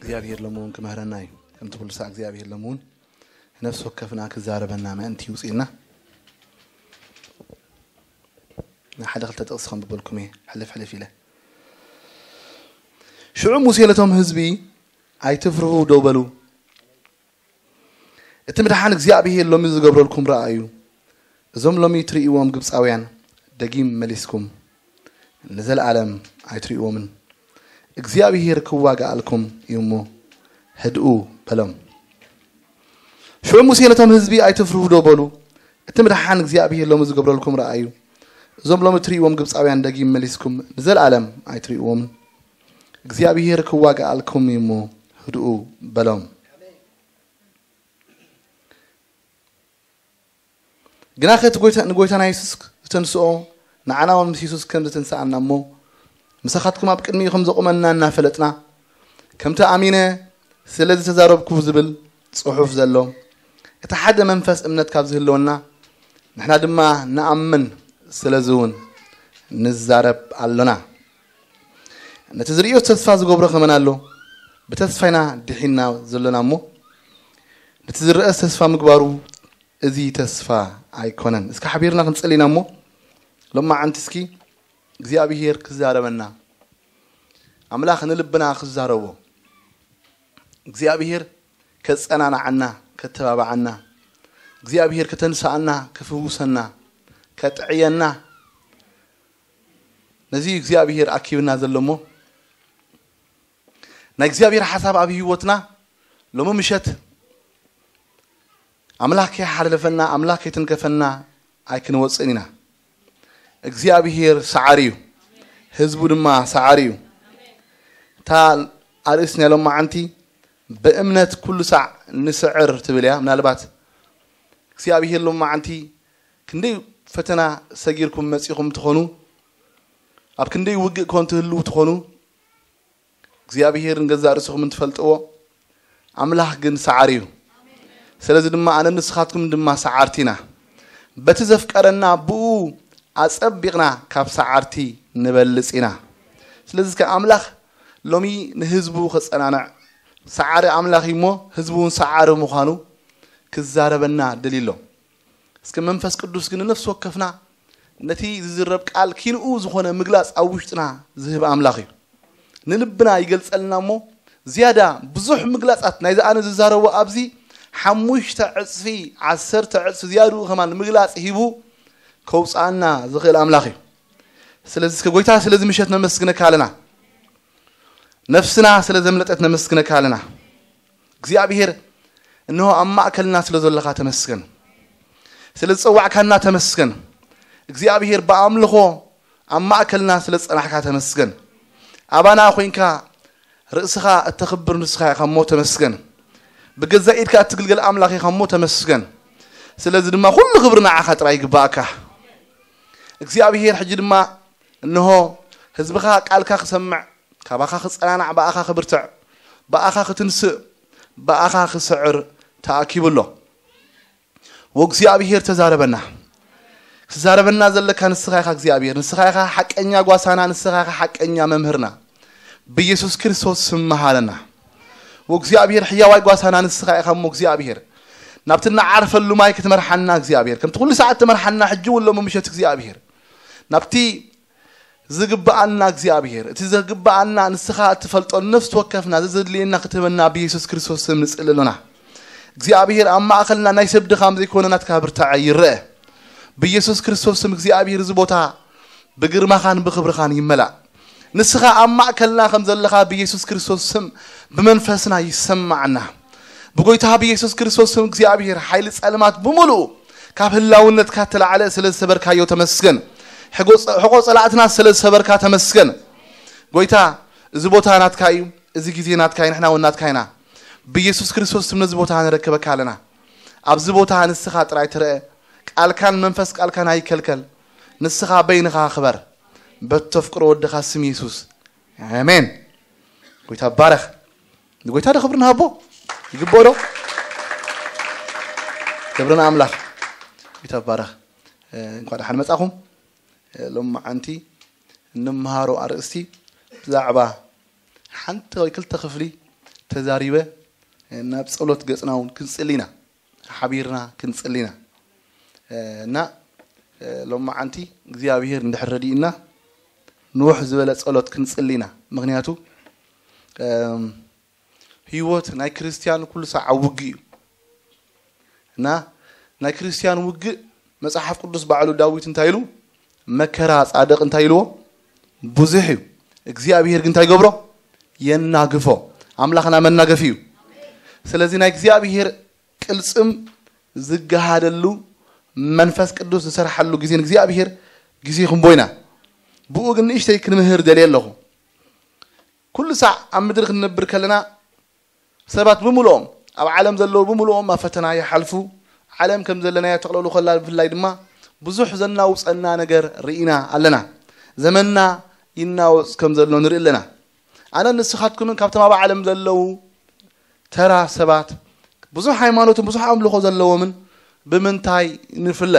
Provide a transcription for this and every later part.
እግዚኣብሔር ሎሚ እውን ክመህረና እዩ። ከምቲ ኩሉ ሳዕ እግዚኣብሔር ሎሚ እውን ነፍሲ ወከፍና ክዛረበና ምእንቲ ይውፅእና። ንሓደ ክልተ ጥቕሲ ከንብበልኩም እየ፣ ሕልፍ ሕልፍ ኢለ። ሽዑ ሙሴ ነቶም ህዝቢ፣ "ኣይትፍርሁ፣ ደው በሉ። እቲ ምድሓን እግዚኣብሔር ሎሚ ዝገብረልኩም ረኣዩ። እዞም ሎሚ ትርእይዎም ግብፃውያን ደጊም መሊስኩም ንዘለኣለም ኣይትርእይዎምን። እግዚኣብሔር ክዋጋኣልኩም እዩ እሞ ህድኡ" በሎም። ሽዑ ሙሴ ነቶም ህዝቢ፣ "ኣይትፍርሁ፣ ደው በሉ። እቲ ምድሓን እግዚኣብሔር ሎሚ ዝገብረልኩም ረኣዩ። እዞም ሎሚ ትርእይዎም ግብፃውያን ደጊም መሊስኩም ንዘለኣለም ኣይትርእይዎምን። እግዚኣብሔር ክዋጋኣልኩም እዩ እሞ ህድኡ" በሎም። ግናኸ እቲ ጎይታ፣ ንጎይታና የሱስ ዝተንስኦ ንዓና እውን ምስ የሱስ ከም ዝተንስኣና እሞ ምሳኻትኩም ኣብ ቅድሚኡ ከም ዘቑመና እናፈለጥና፣ ከምቲ ኣሚነ ስለዚ ተዛረብኩ ዝብል ጽሑፍ ዘሎ፣ እቲ ሓደ መንፈስ እምነት ካብ ዝህልወና፣ ንሕና ድማ ንኣምን፣ ስለዚ እውን ንዛረብ ኣሎና። ነቲ ዝርእዮ ተስፋ ዝገብሮ ከመን ኣሎ? ብተስፋ ኢና ድሒና ዘሎና እሞ፣ ነቲ ዝረአ ተስፋ ምግባሩ እዚ ተስፋ ኣይኮነን። እስኪ ሓቢርና ክንጽሊ ኢና እሞ፣ ሎማዓንቲ እስኪ እግዚኣብሄር ክዛረበና፣ ኣምላኽ ንልብና ክዛረቦ፣ እግዚኣብሄር ከጸናንዓና፣ ከተባብዓና፣ እግዚኣብሄር ከተንስኣና፣ ክፍውሰና፣ ከጥዕየና፣ ነዚ እግዚኣብሄር ኣኪብና ዘሎ እሞ፣ ናይ እግዚኣብሄር ሓሳብ ኣብ ህይወትና ሎሚ ምሸት ኣምላኽ ከይሓለፈና፣ ኣምላኽ ከይትንከፈና ኣይክንወጽእን ኢና። እግዚኣብሄር ሰዓሪ እዩ፣ ህዝቡ ድማ ሰዓሪ እዩ። እታ ኣርእስቲ ናይ ሎማዓንቲ ብእምነት ኩሉ ሳዕ ንስዕር ትብል እያ። ምናልባት እግዚኣብሄር ሎማዓንቲ ክንደይ ፈተና ሰጊርኩም መጺኹም ትኾኑ፣ ኣብ ክንደይ ውግእ ኮን ትህልዉ ትኾኑ፣ እግዚኣብሄር ንገዛእ ርእስኹም እንትፈልጥዎ፣ ኣምላኽ ግን ሰዓሪ እዩ። ስለዚ ድማ ኣነ ንስኻትኩም ድማ ሰዓርቲ ኢና። በቲ ዘፍቀረና ብኡ ኣጸቢቕና ካብ ሰዓርቲ ንበልጽ ኢና። ስለዚ ከ ኣምላኽ ሎሚ ንህዝቡ ከጸናንዕ ሰዓሪ ኣምላኽ እዩ እሞ፣ ህዝቡ እውን ሰዓሪ ምዃኑ ክዛረበና ደልዩ ኣሎ። እስከ መንፈስ ቅዱስ ግን ንነፍሲ ወከፍና ነቲ ዝዝረብ ቃል ኪንኡ ዝኾነ ምግላጽ ኣብ ውሽጥና ዝህብ ኣምላኽ እዩ። ንልብና ይገልጸልና እሞ ዝያዳ ብዙሕ ምግላጻት ናይዚ ኣነ ዝዛረቦ ኣብዚ ሓሙሽተ ዕጽፊ፣ ዓሰርተ ዕጽፊ ዝያድኡ ከማን ምግላጽ ሂቡ ከውጽኣና ዝኽእል ኣምላኽ እዩ። ስለዚ እስከ ጎይታ ስለዚ ምሸት ነመስግነካ ኣለና። ነፍስና ስለ ዘምለጠት ነመስግነካ ኣለና። እግዚኣብሄር እንሆ ኣብ ማእከልና ስለ ዘለኻ ተመስገን። ስለ ዝጸዋዕካና ተመስገን። እግዚኣብሄር ብኣምልኾ ኣብ ማእከልና ስለ ዝጸናሕካ ተመስገን። ኣባና ኮይንካ ርእስኻ እተኽብር ንስኻ ኢኻ እሞ ተመስገን። ብገዛእ ኢድካ እትግልገል ኣምላኽ ኢኻ እሞ ተመስገን። ስለዚ ድማ ኩሉ ክብሪ ንዓኻ ጥራይ ይግባኣካ። እግዚኣብሄር ሕጂ ድማ እንሆ ህዝብኻ ቃልካ ክሰምዕ፣ ካባኻ ክጸናናዕ፣ ብኣኻ ክብርትዕ፣ ብኣኻ ክትንስእ፣ ብኣኻ ክስዕር ተኣኪቡ ኣሎ። ወእግዚኣብሄር ተዛረበና። ክትዛረበና ዘለካ ንስኻ ኢኻ እግዚኣብሄር፣ ንስኻ ኢኻ ሓቀኛ ጓሳና፣ ንስኻ ኢኻ ሓቀኛ መምህርና። ብኢየሱስ ክርስቶስ ስም መሃረና። ወእግዚኣብሄር ሕያዋይ ጓሳና ንስኻ ኢኻ እሞ እግዚኣብሄር፣ ናብቲ እንዓርፈሉ ማይ ክትመርሓና እግዚኣብሄር፣ ከምቲ ኩሉ ሰዓት ትመርሓና ሕጂ እውን ሎሚ ምሸት እግዚኣብሄር ናብቲ ዝግብኣና እግዚኣብሄር፣ እቲ ዘግብኣና ንስኻ እትፈልጦ ነፍሲ ወከፍና ዘዘድልየና ክትህበና ብኢየሱስ ክርስቶስ ስም ንጽሊ ኣሎና። እግዚኣብሄር ኣብ ማእኸልና ናይ ሰብ ድኻም ዘይኮነ ናትካ ብርታዐ ይረአ። ብኢየሱስ ክርስቶስ ስም እግዚኣብሄር እዚ ቦታ ብግርማኻን ብኽብርኻን ይመላእ። ንስኻ ኣብ ማእከልና ከም ዘለኻ ብኢየሱስ ክርስቶስ ስም ብመንፈስና ይሰማዓና። ብጎይታ ብኢየሱስ ክርስቶስ ስም እግዚኣብሄር ሓይሊ ጸልማት ብምሉኡ ካብ ህላውነትካ እተላዕለ ስለ ዝሰበርካዮ ተመስገን። ሕጎ ጸ-፣ ሕቆ ጸላእትና ስለ ዝሰበርካ ተመስገን። ጎይታ፣ እዚ ቦታ ናትካ እዩ፣ እዚ ግዜ ናትካ እዩ፣ ንሕና እውን ናትካ ኢና። ብኢየሱስ ክርስቶስ ስም ነዚ ቦታ ነረክበካ ኣለና። ኣብዚ ቦታ ንስኻ ጥራይ ትረአ፣ ቃልካን መንፈስ ቃልካን ኣይከልከል። ንስኻ በይንኻ ክበር። በተፍቅሮ ወድኻ ስም የሱስ፣ ኣሜን። ጎይታ ባረኽ። ንጎይታ ዶ ክብሪ ንሃቦ? ይግብኦ ዶ? ክብሪ ንኣምላኽ። ጎይታ ባረኽ። እ፣ እንኳዕ ደሓን መጻኹም። እ፣ ሎማዓንቲ እንመሃሮ ኣርእስቲ ብዛዕባ ሓንቲ ወይ ክልተ ክፍሊ ተዛሪበ ናብ ጸሎት ገጽና እውን ክንጽሊ ኢና። ሓቢርና ክንጽሊ ኢና። እና ሎማዓንቲ እግዚኣብሔር እንድሕር ረዲእና ንውሕ ዝበለ ጸሎት ክንጽሊ ኢና። ምክንያቱ ህይወት ናይ ክርስቲያን ኩሉ ሳዕ ኣብ ውግእ እዩ። እና ናይ ክርስቲያን ውግእ መጽሓፍ ቅዱስ ባዕሉ ዳዊት እንታይ ኢሉ? መከራ ጻድቕ እንታይ ኢልዎ? ብዙሕ እዩ። እግዚኣብሔር ግን እንታይ ይገብሮ? የናግፎ። ኣምላኽና መናገፊ እዩ። ስለዚ ናይ እግዚኣብሔር ቅልጽም ዝገሃደሉ መንፈስ ቅዱስ ዝሰርሓሉ ግዜ እግዚኣብሔር ግዜ ክንቦ ኢና። ብኡ ግን ንእሽተይ ክንምህር ደልየ ኣለኹ። ኩሉ ሳዕ ኣብ ምድሪ ክንነብር ከለና ሰባት ብምልኦም ኣብ ዓለም ዘለዉ ብምልኦም ኣብ ፈተና ይሓልፉ። ዓለም ከም ዘለናዮ ተቕለሉ ከላ ብፍላይ ድማ ብዙሕ ዘናውጸና ነገር ርኢና ኣለና። ዘመንና ይናወጽ ከም ዘሎ ንርኢ ኣለና። ኣነ ንስኻትኩምን ካብቶም ኣብ ዓለም ዘለዉ ተራ ሰባት ብዙሕ ሃይማኖትን ብዙሕ ኣምልኾ ዘለዎምን ብምንታይ ንፍለ?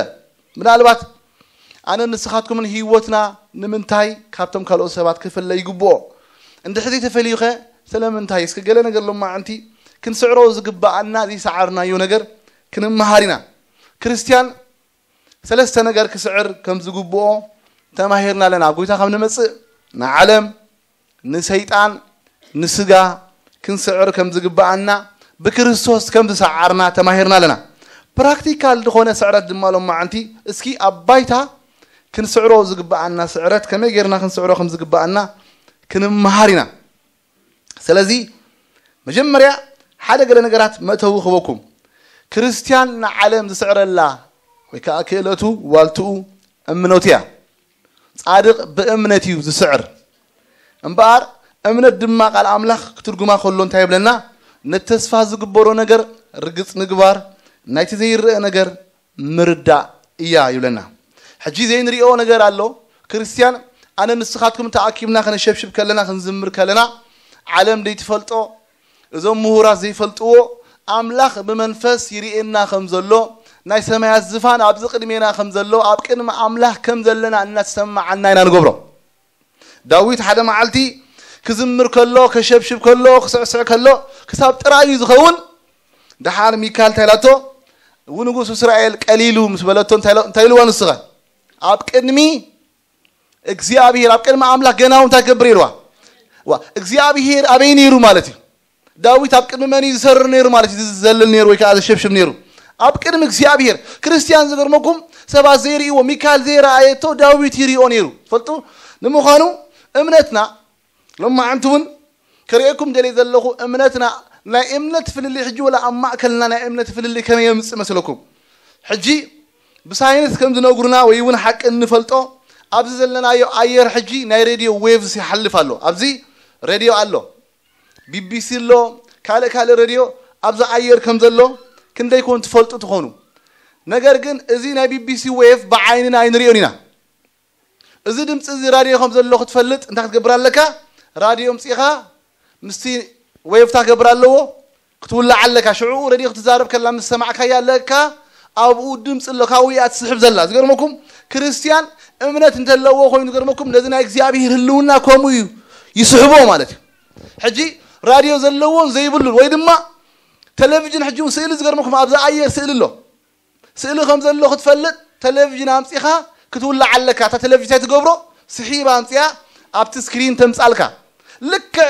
ምናልባት ኣነ ንስኻትኩምን ህይወትና ንምንታይ ካብቶም ካልኦት ሰባት ክፍለ ይግብኦ? እንድሕር ዘይተፈልዩኸ ስለምንታይ? እስኪ ገለ ነገር ሎማዓንቲ ክንስዕሮ ዝግብኣና ዘይሰዓርናዮ ነገር ክንመሃር ኢና። ክርስትያን ሰለስተ ነገር ክስዕር ከም ዝግብኦ ተማሂርና ኣለና። ኣብ ጎይታ ካብ ንመጽእ ንዓለም፣ ንሰይጣን፣ ንስጋ ክንስዕር ከም ዝግብኣና ብክርስቶስ ከም ዝሰዓርና ተማሂርና ኣለና። ፕራክቲካል ዝኾነ ስዕረት ድማ ሎማዓንቲ እስኪ ኣብ ባይታ ክንስዕሮ ዝግብኣና ስዕረት ከመይ ጌርና ክንስዕሮ ከም ዝግብኣና ክንመሃር ኢና። ስለዚ መጀመርያ ሓደ ገለ ነገራት መእተዊ ክበኩም። ክርስትያን ንዓለም ዝስዕረላ ወይ ከዓ ክእለቱ ዋልትኡ እምነቱ እያ። ጻድቕ ብእምነት እዩ ዝስዕር። እምበኣር እምነት ድማ ቃል ኣምላኽ ክትርጉማ ከሎ እንታይ ይብለና? ነቲ ተስፋ ዝግበሮ ነገር ርግጽ ምግባር፣ ናይቲ ዘይረአ ነገር ምርዳእ እያ ይብለና። ሕጂ ዘይንሪኦ ነገር ኣሎ። ክርስትያን ኣነ ንስኻትኩም ተኣኪብና ከነሸብሽብ ከለና ክንዝምር ከለና ዓለም ዘይትፈልጦ እዞም ምሁራት ዘይፈልጥዎ ኣምላኽ ብመንፈስ ይርእየና ከም ዘሎ ናይ ሰማያት ዝፋን ኣብዚ ቅድሜና ከም ዘሎ ኣብ ቅድሚ ኣምላኽ ከም ዘለና እናተሰማዓና ኢና ንገብሮ። ዳዊት ሓደ መዓልቲ ክዝምር ከሎ ከሸብሽብ ከሎ ክስዕስዕ ከሎ ክሳብ ጥራዩ ዝኸውን ደሓር ሚካል እንታይ ኢላቶ ንጉስ እስራኤል ቀሊሉ ምስ በለቶ እንታይ ኢልዋ ንስኸ ኣብ ቅድሚ እግዚኣብሔር ኣብ ቅድሚ ኣምላኽ ገና እንታይ ክገብር ኢልዋ እግዚኣብሔር ኣበይ ነይሩ ማለት እዩ። ዳዊት ኣብ ቅድሚ መን እዩ ዝሰርር ነይሩ ማለት እዩ? ዝዘልል ነይሩ ወይ ከዓ ዝሸብሽብ ነይሩ? ኣብ ቅድሚ እግዚኣብሔር። ክርስትያን ዝገርመኩም ሰባት ዘይርእይዎ ሚካል ዘይረኣየቶ ዳዊት ይርእዮ ነይሩ ፈልጡ። ንምዃኑ እምነትና ሎማዓንቲ እውን ከርእየኩም ደልየ ዘለኹ እምነትና ናይ እምነት ፍልልይ ሕጂ ወላ ኣብ ማእከልና ናይ እምነት ፍልልይ ከመይ የምፅእ መስለኩም? ሕጂ ብሳይንስ ከም ዝነግሩና ወይ እውን ሓቂ እንፈልጦ ኣብዚ ዘለናዮ ኣየር ሕጂ ናይ ሬድዮ ዌቭስ ይሓልፍ ኣሎ። ኣብዚ ሬድዮ ኣሎ፣ ቢቢሲ ኣሎ፣ ካልእ ካልእ ሬድዮ ኣብዚ ኣየር ከም ዘሎ ክንደይ ኮን ትፈልጡ ትኾኑ። ነገር ግን እዚ ናይ ቢቢሲ ዌቭ ብዓይንና ኣይንሪኦን ኢና። እዚ ድምፂ እዚ ራድዮ ከም ዘሎ ክትፈልጥ እንታይ ክትገብር ኣለካ? ራድዮ ምፂኻ ምስቲ ዌቭታ ክገብር ኣለዎ ክትውላዕ ኣለካ። ሽዑ ሬድዮ ክትዛረብ ከላ ምስ ሰማዕካያ ኣለካ ኣብኡ ድምፂ ኣሎ ካብኡ እያ ትስሕብ ዘላ። ዝገርመኩም ክርስትያን እምነት እንተለዎ ኮይኑ ዝገርመኩም ነዚ ናይ እግዚኣብሔር ህልውና ከምኡ እዩ ይስሕቦ ማለት እዩ። ሕጂ ራድዮ ዘለዎን ዘይብሉን ወይ ድማ ቴሌቪዥን ሕጂ እውን ስእሊ ዝገርመኩም ኣብዚ ኣየር ስእሊ ኣሎ። ስእሊ ከም ዘሎ ክትፈልጥ ቴሌቪዥን ኣምፂኻ ክትውላዕ ኣለካ። እታ ቴሌቪዥን እንታይ ትገብሮ? ስሒባ ኣምፅኣ ኣብቲ ስክሪን ተምፃልካ። ልክዕ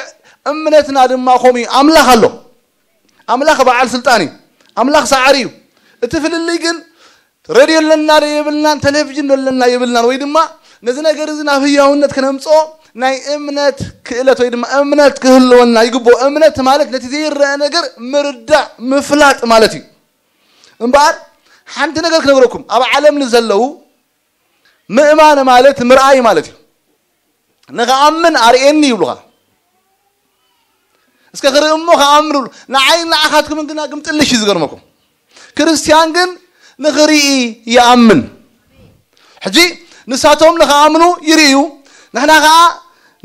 እምነትና ድማ ከምኡ እዩ። ኣምላኽ ኣሎ። ኣምላኽ በዓል ስልጣን እዩ። ኣምላኽ ሰዓሪ እዩ። እቲ ፍልልይ ግን ሬድዮ ኣለና ዶ የብልናን፣ ቴሌቪዥን ዶ ኣለና የብልናን፣ ወይ ድማ ነዚ ነገር እዚ ናብ ህያውነት ክነምፅኦ ናይ እምነት ክእለት ወይ ድማ እምነት ክህልወና ይግብኦ። እምነት ማለት ነቲ ዘይረአ ነገር ምርዳእ ምፍላጥ ማለት እዩ። እምበኣር ሓንቲ ነገር ክነግረኩም፣ ኣብ ዓለም ንዘለዉ ምእማን ማለት ምርኣይ ማለት እዩ። ንኽኣምን ኣርእየኒ ይብሉኻ። እስከ ክርኢ እሞ ክኣምን ይብሉ። ንዓይ ንዓኻትኩምን ግና ግምጥልሽ እዩ ዝገርመኩም። ክርስትያን ግን ንኽርኢ ይኣምን። ሕጂ ንሳቶም ንኽኣምኑ ይርእዩ፣ ንሕና ኸዓ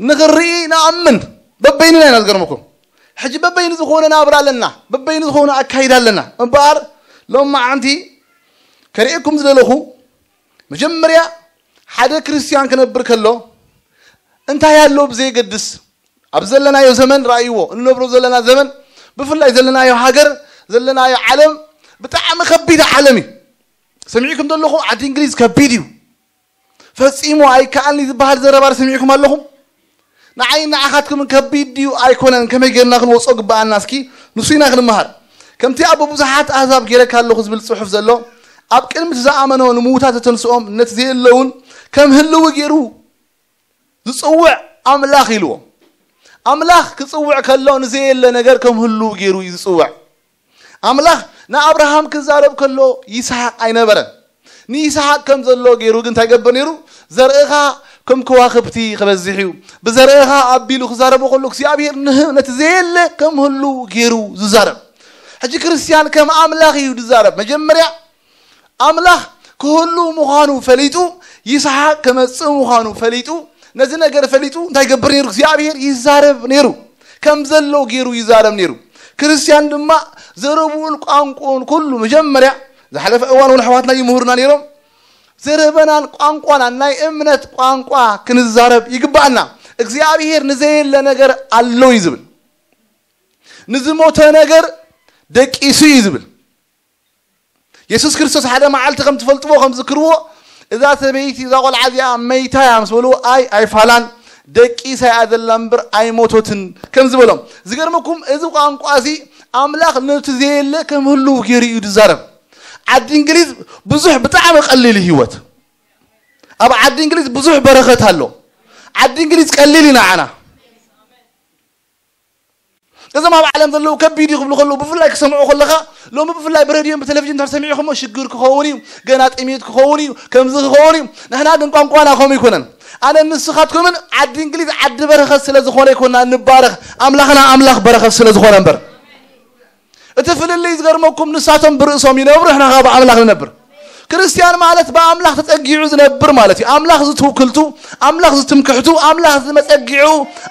ንኽርኢ ንኣምን። በበይንና ኢና ዝገርመኩም። ሕጂ በበይኑ ዝኾነ ናብራ ኣለና፣ በበይኑ ዝኾነ ኣካይዳ ኣለና። እምበኣር ሎማዓንቲ ከርእየኩም ዝደለኹ መጀመርያ ሓደ ክርስትያን ክነብር ከሎ እንታይ ኣሎ ብዘየገድስ ኣብ ዘለናዮ ዘመን ረኣይዎ እንነብሮ ዘለና ዘመን ብፍላይ ዘለናዮ ሃገር፣ ዘለናዮ ዓለም ብጣዕሚ ከቢድ ዓለም እዩ። ሰሚዕኩም ዘለኹም ዓዲ እንግሊዝ ከቢድ እዩ፣ ፈጺሙ ኣይከኣልን ዝበሃል ዘረባ ሰሚዕኩም ኣለኹም? ንዓይ ንዓኻትኩምን ከቢድ ድዩ ኣይኮነን? ከመይ ጌርና ክንወጾ ግብኣና? እስኪ ንሱ ኢና ክንመሃር። ከምቲ ኣብ ብዙሓት ኣህዛብ ጌረካ ኣለኹ ዝብል ጽሑፍ ዘሎ፣ ኣብ ቅድሚ እቲ ዝኣመኖ ንምዉታት ዘተንስኦም፣ ነቲ ዘየለውን ከም ህልዊ ጌሩ ዝጽውዕ ኣምላኽ ኢልዎ። ኣምላኽ ክጽውዕ ከሎ ንዘየለ ነገር ከም ህልው ገይሩ እዩ ዝጽውዕ። ኣምላኽ ንኣብርሃም ክዛረብ ከሎ ይስሐቅ ኣይነበረን። ንይስሐቅ ከም ዘሎ ገይሩ ግን እንታይ ገበር ነይሩ? ዘርእኻ ከም ከዋኽብቲ ክበዝሕ እዩ። ብዘርእኻ ኣቢሉ ክዛረቦ ከሎ እግዚኣብሔር ንህ- ነቲ ዘየለ ከም ህልው ገይሩ ዝዛረብ። ሕጂ ክርስቲያን ከም ኣምላኽ እዩ ዝዛረብ። መጀመርያ ኣምላኽ ክህሉ ምዃኑ ፈሊጡ፣ ይስሓቅ ክመጽእ ምዃኑ ፈሊጡ፣ ነዚ ነገር ፈሊጡ እንታይ ይገብር ነይሩ? እግዚኣብሔር ይዛረብ ነይሩ። ከም ዘሎ ገይሩ ይዛረብ ነይሩ። ክርስትያን ድማ ዘረብኡን ቋንቋኡን ኩሉ መጀመርያ ዝሓለፈ እዋን እውን ኣሕዋትና ይምህሩና ነይሮም። ዘረበናን ቋንቋናን ናይ እምነት ቋንቋ ክንዛረብ ይግባኣና። እግዚኣብሔር ንዘየለ ነገር ኣሎ እዩ ዝብል። ንዝሞተ ነገር ደቂሱ እዩ ዝብል። የሱስ ክርስቶስ ሓደ መዓልቲ ከም ትፈልጥዎ ከም ዝክርዎ እዛ ሰበይቲ እዛ ቆልዓ እዚኣ መይታ እያ ምስ በልዎ ኣይ ኣይፋላን ደቂሳ እያ ዘላ እምበር ኣይሞቶትን ከም ዝበሎም ዝገርመኩም እዚ ቋንቋ እዚ ኣምላኽ ነቲ ዘየለ ከም ህልው ገይሩ እዩ ዝዛረብ። ዓዲ እንግሊዝ ብዙሕ ብጣዕሚ ቀሊል ህይወት ኣብ ዓዲ እንግሊዝ ብዙሕ በረኸት ኣሎ። ዓዲ እንግሊዝ ቀሊል ኢና ዓና እዞም ኣብ ዓለም ዘለዉ ከቢድ እዩ ክብሉ ከለዉ ብፍላይ ክሰምዑ ከለኻ ሎሚ ብፍላይ ብሬድዮን ብቴሌቪዥን እንድሕር ሰሚዕኹሞ ሽግር ክኸውን እዩ፣ ገና ጥሜት ክኸውን እዩ፣ ከምዚ ክኸውን እዩ። ንሕና ግን ቋንቋና ከምኡ ኣይኮነን። ኣነ ንስኻትኩምን ዓዲ እንግሊዝ ዓዲ በረኸት ስለ ዝኾነ ኣይኮና እንባረኽ፣ ኣምላኽና ኣምላኽ በረኸት ስለ ዝኾነ እምበር። እቲ ፍልልይ ዝገርመኩም ንሳቶም ብርእሶም ይነብሩ፣ ንሕና ከዓ ብኣምላኽ ንነብር። ክርስትያን ማለት ብኣምላኽ ተጸጊዑ ዝነብር ማለት እዩ። ኣምላኽ ዝትውክልቱ፣ ኣምላኽ ዝትምክሕቱ፣ ኣምላኽ ዝመጸጊዑ፣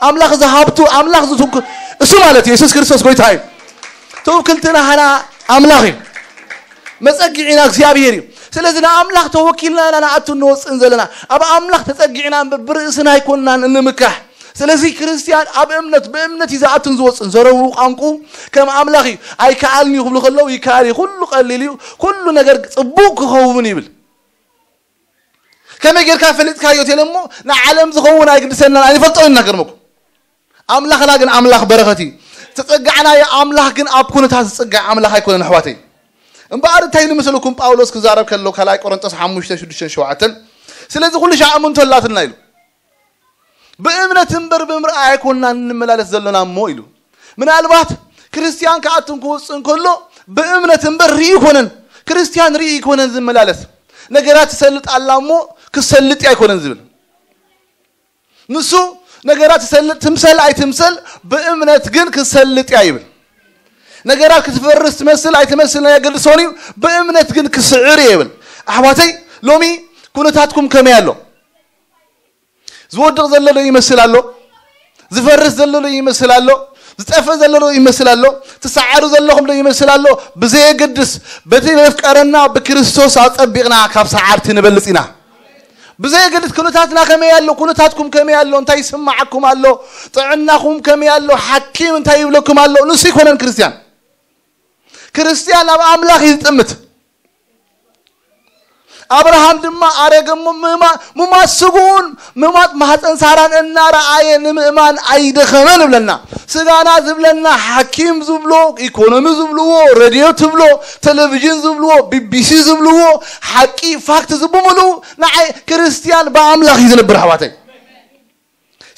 ኣምላኽ ዝሃብቱ፣ ኣምላኽ ዝትውክል እሱ ማለት እዩ። የሱስ ክርስቶስ ጎይታ እዩ። ትውክልትና ሃና ኣምላኽ እዩ። መጸጊዒና እግዚኣብሔር እዩ። ስለዚ ንኣምላኽ ተወኪልና ኢና ንኣቱን ንወፅእን ዘለና። ኣብ ኣምላኽ ተጸጊዕና እምበር ብርእስና ኣይኮንናን እንምካሕ። ስለዚ ክርስትያን ኣብ እምነት ብእምነት እዩ ዝኣቱን ዝወፅን። ዘረቡ ቋንቁ ከም ኣምላኽ እዩ። ኣይከኣልን እዩ ክብሉ ከለዉ ይከኣል እዩ። ኩሉ ቀሊል እዩ። ኩሉ ነገር ጽቡቕ ክኸውን ይብል። ከመይ ጌርካ ፈሊጥካዮ? ቴለ እሞ ንዓለም ዝኸውን ኣይግድሰናን ኣይንፈልጦ ኢና ገርመኩም። ኣምላኽና ግን ኣምላኽ በረኸት እዩ። ዝተጸጋዕናዮ ኣምላኽ ግን ኣብ ኩነታት ዝጽጋዕ ኣምላኽ ኣይኮነን ኣሕዋተይ። እምበኣር እንታይ ንመስለኩም ጳውሎስ ክዛረብ ከሎ ካልኣይ ቆሮንጦስ ሓሙሽተ ሽዱሽተ ሸውዓተን ስለዚ ኩሉ ሻዕ ኣመንቶ ኣላትና ኢሉ። ብእምነት እምበር ብምርኣይ ኣይኮንና እንመላለስ ዘሎና እሞ ኢሉ። ምናልባት ክርስትያን ክኣትን ክወፅእ እንከሎ ብእምነት እምበር ርኢ ይኮነን። ክርስትያን ርኢ ይኮነን ዝመላለስ። ነገራት ትሰልጥ ኣላ እሞ ክሰልጥ ኣይኮነን ዝብል። ንሱ ነገራት ትሰልጥ ትምሰል ኣይትምሰል ብእምነት ግን ክሰልጥ እያ ይብል። ነገራት ክትፈርስ ትመስል ኣይትመስል ናይ ኣገድሶን እዩ። ብእምነት ግን ክስዕር እየ ይብል። ኣሕዋተይ ሎሚ ኩነታትኩም ከመይ ኣሎ? ዝወድቕ ዘሎ ዶ ይመስል ኣሎ? ዝፈርስ ዘሎ ዶ ይመስል ኣሎ? ዝጠፍእ ዘሎ ዶ ይመስል ኣሎ? ትሰዓሩ ዘለኹም ዶ ይመስል ኣሎ? ብዘየገድስ በቲ ዘፍቀረና ብክርስቶስ ኣጸቢቕና ካብ ሰዓርቲ ንበልጽ ኢና። ብዘየገድስ ኩነታትና ከመይ ኣሎ? ኩነታትኩም ከመይ ኣሎ? እንታይ ይስምዓኩም ኣሎ? ጥዕናኹም ከመይ ኣሎ? ሓኪም እንታይ ይብለኩም ኣሎ? ንሱ ይኮነን ክርስትያን። ክርስትያን ኣብ ኣምላኽ እዩ ዝጥምት። ኣብርሃም ድማ ኣረገ እሞ ምማ- ሙማት ስግኡን ምማት ማህፀን ሳራን እናረኣየ ንምእማን ኣይደኸመን እብለና። ስጋና ዝብለና ሓኪም ዝብሎ፣ ኢኮኖሚ ዝብልዎ፣ ሬድዮ ትብሎ፣ ቴሌቪዥን ዝብልዎ፣ ቢቢሲ ዝብልዎ፣ ሓቂ ፋክት ዝብምሉ ንዓይ ክርስትያን ብኣምላኽ እዩ ዝነብር ኣሕዋተይ።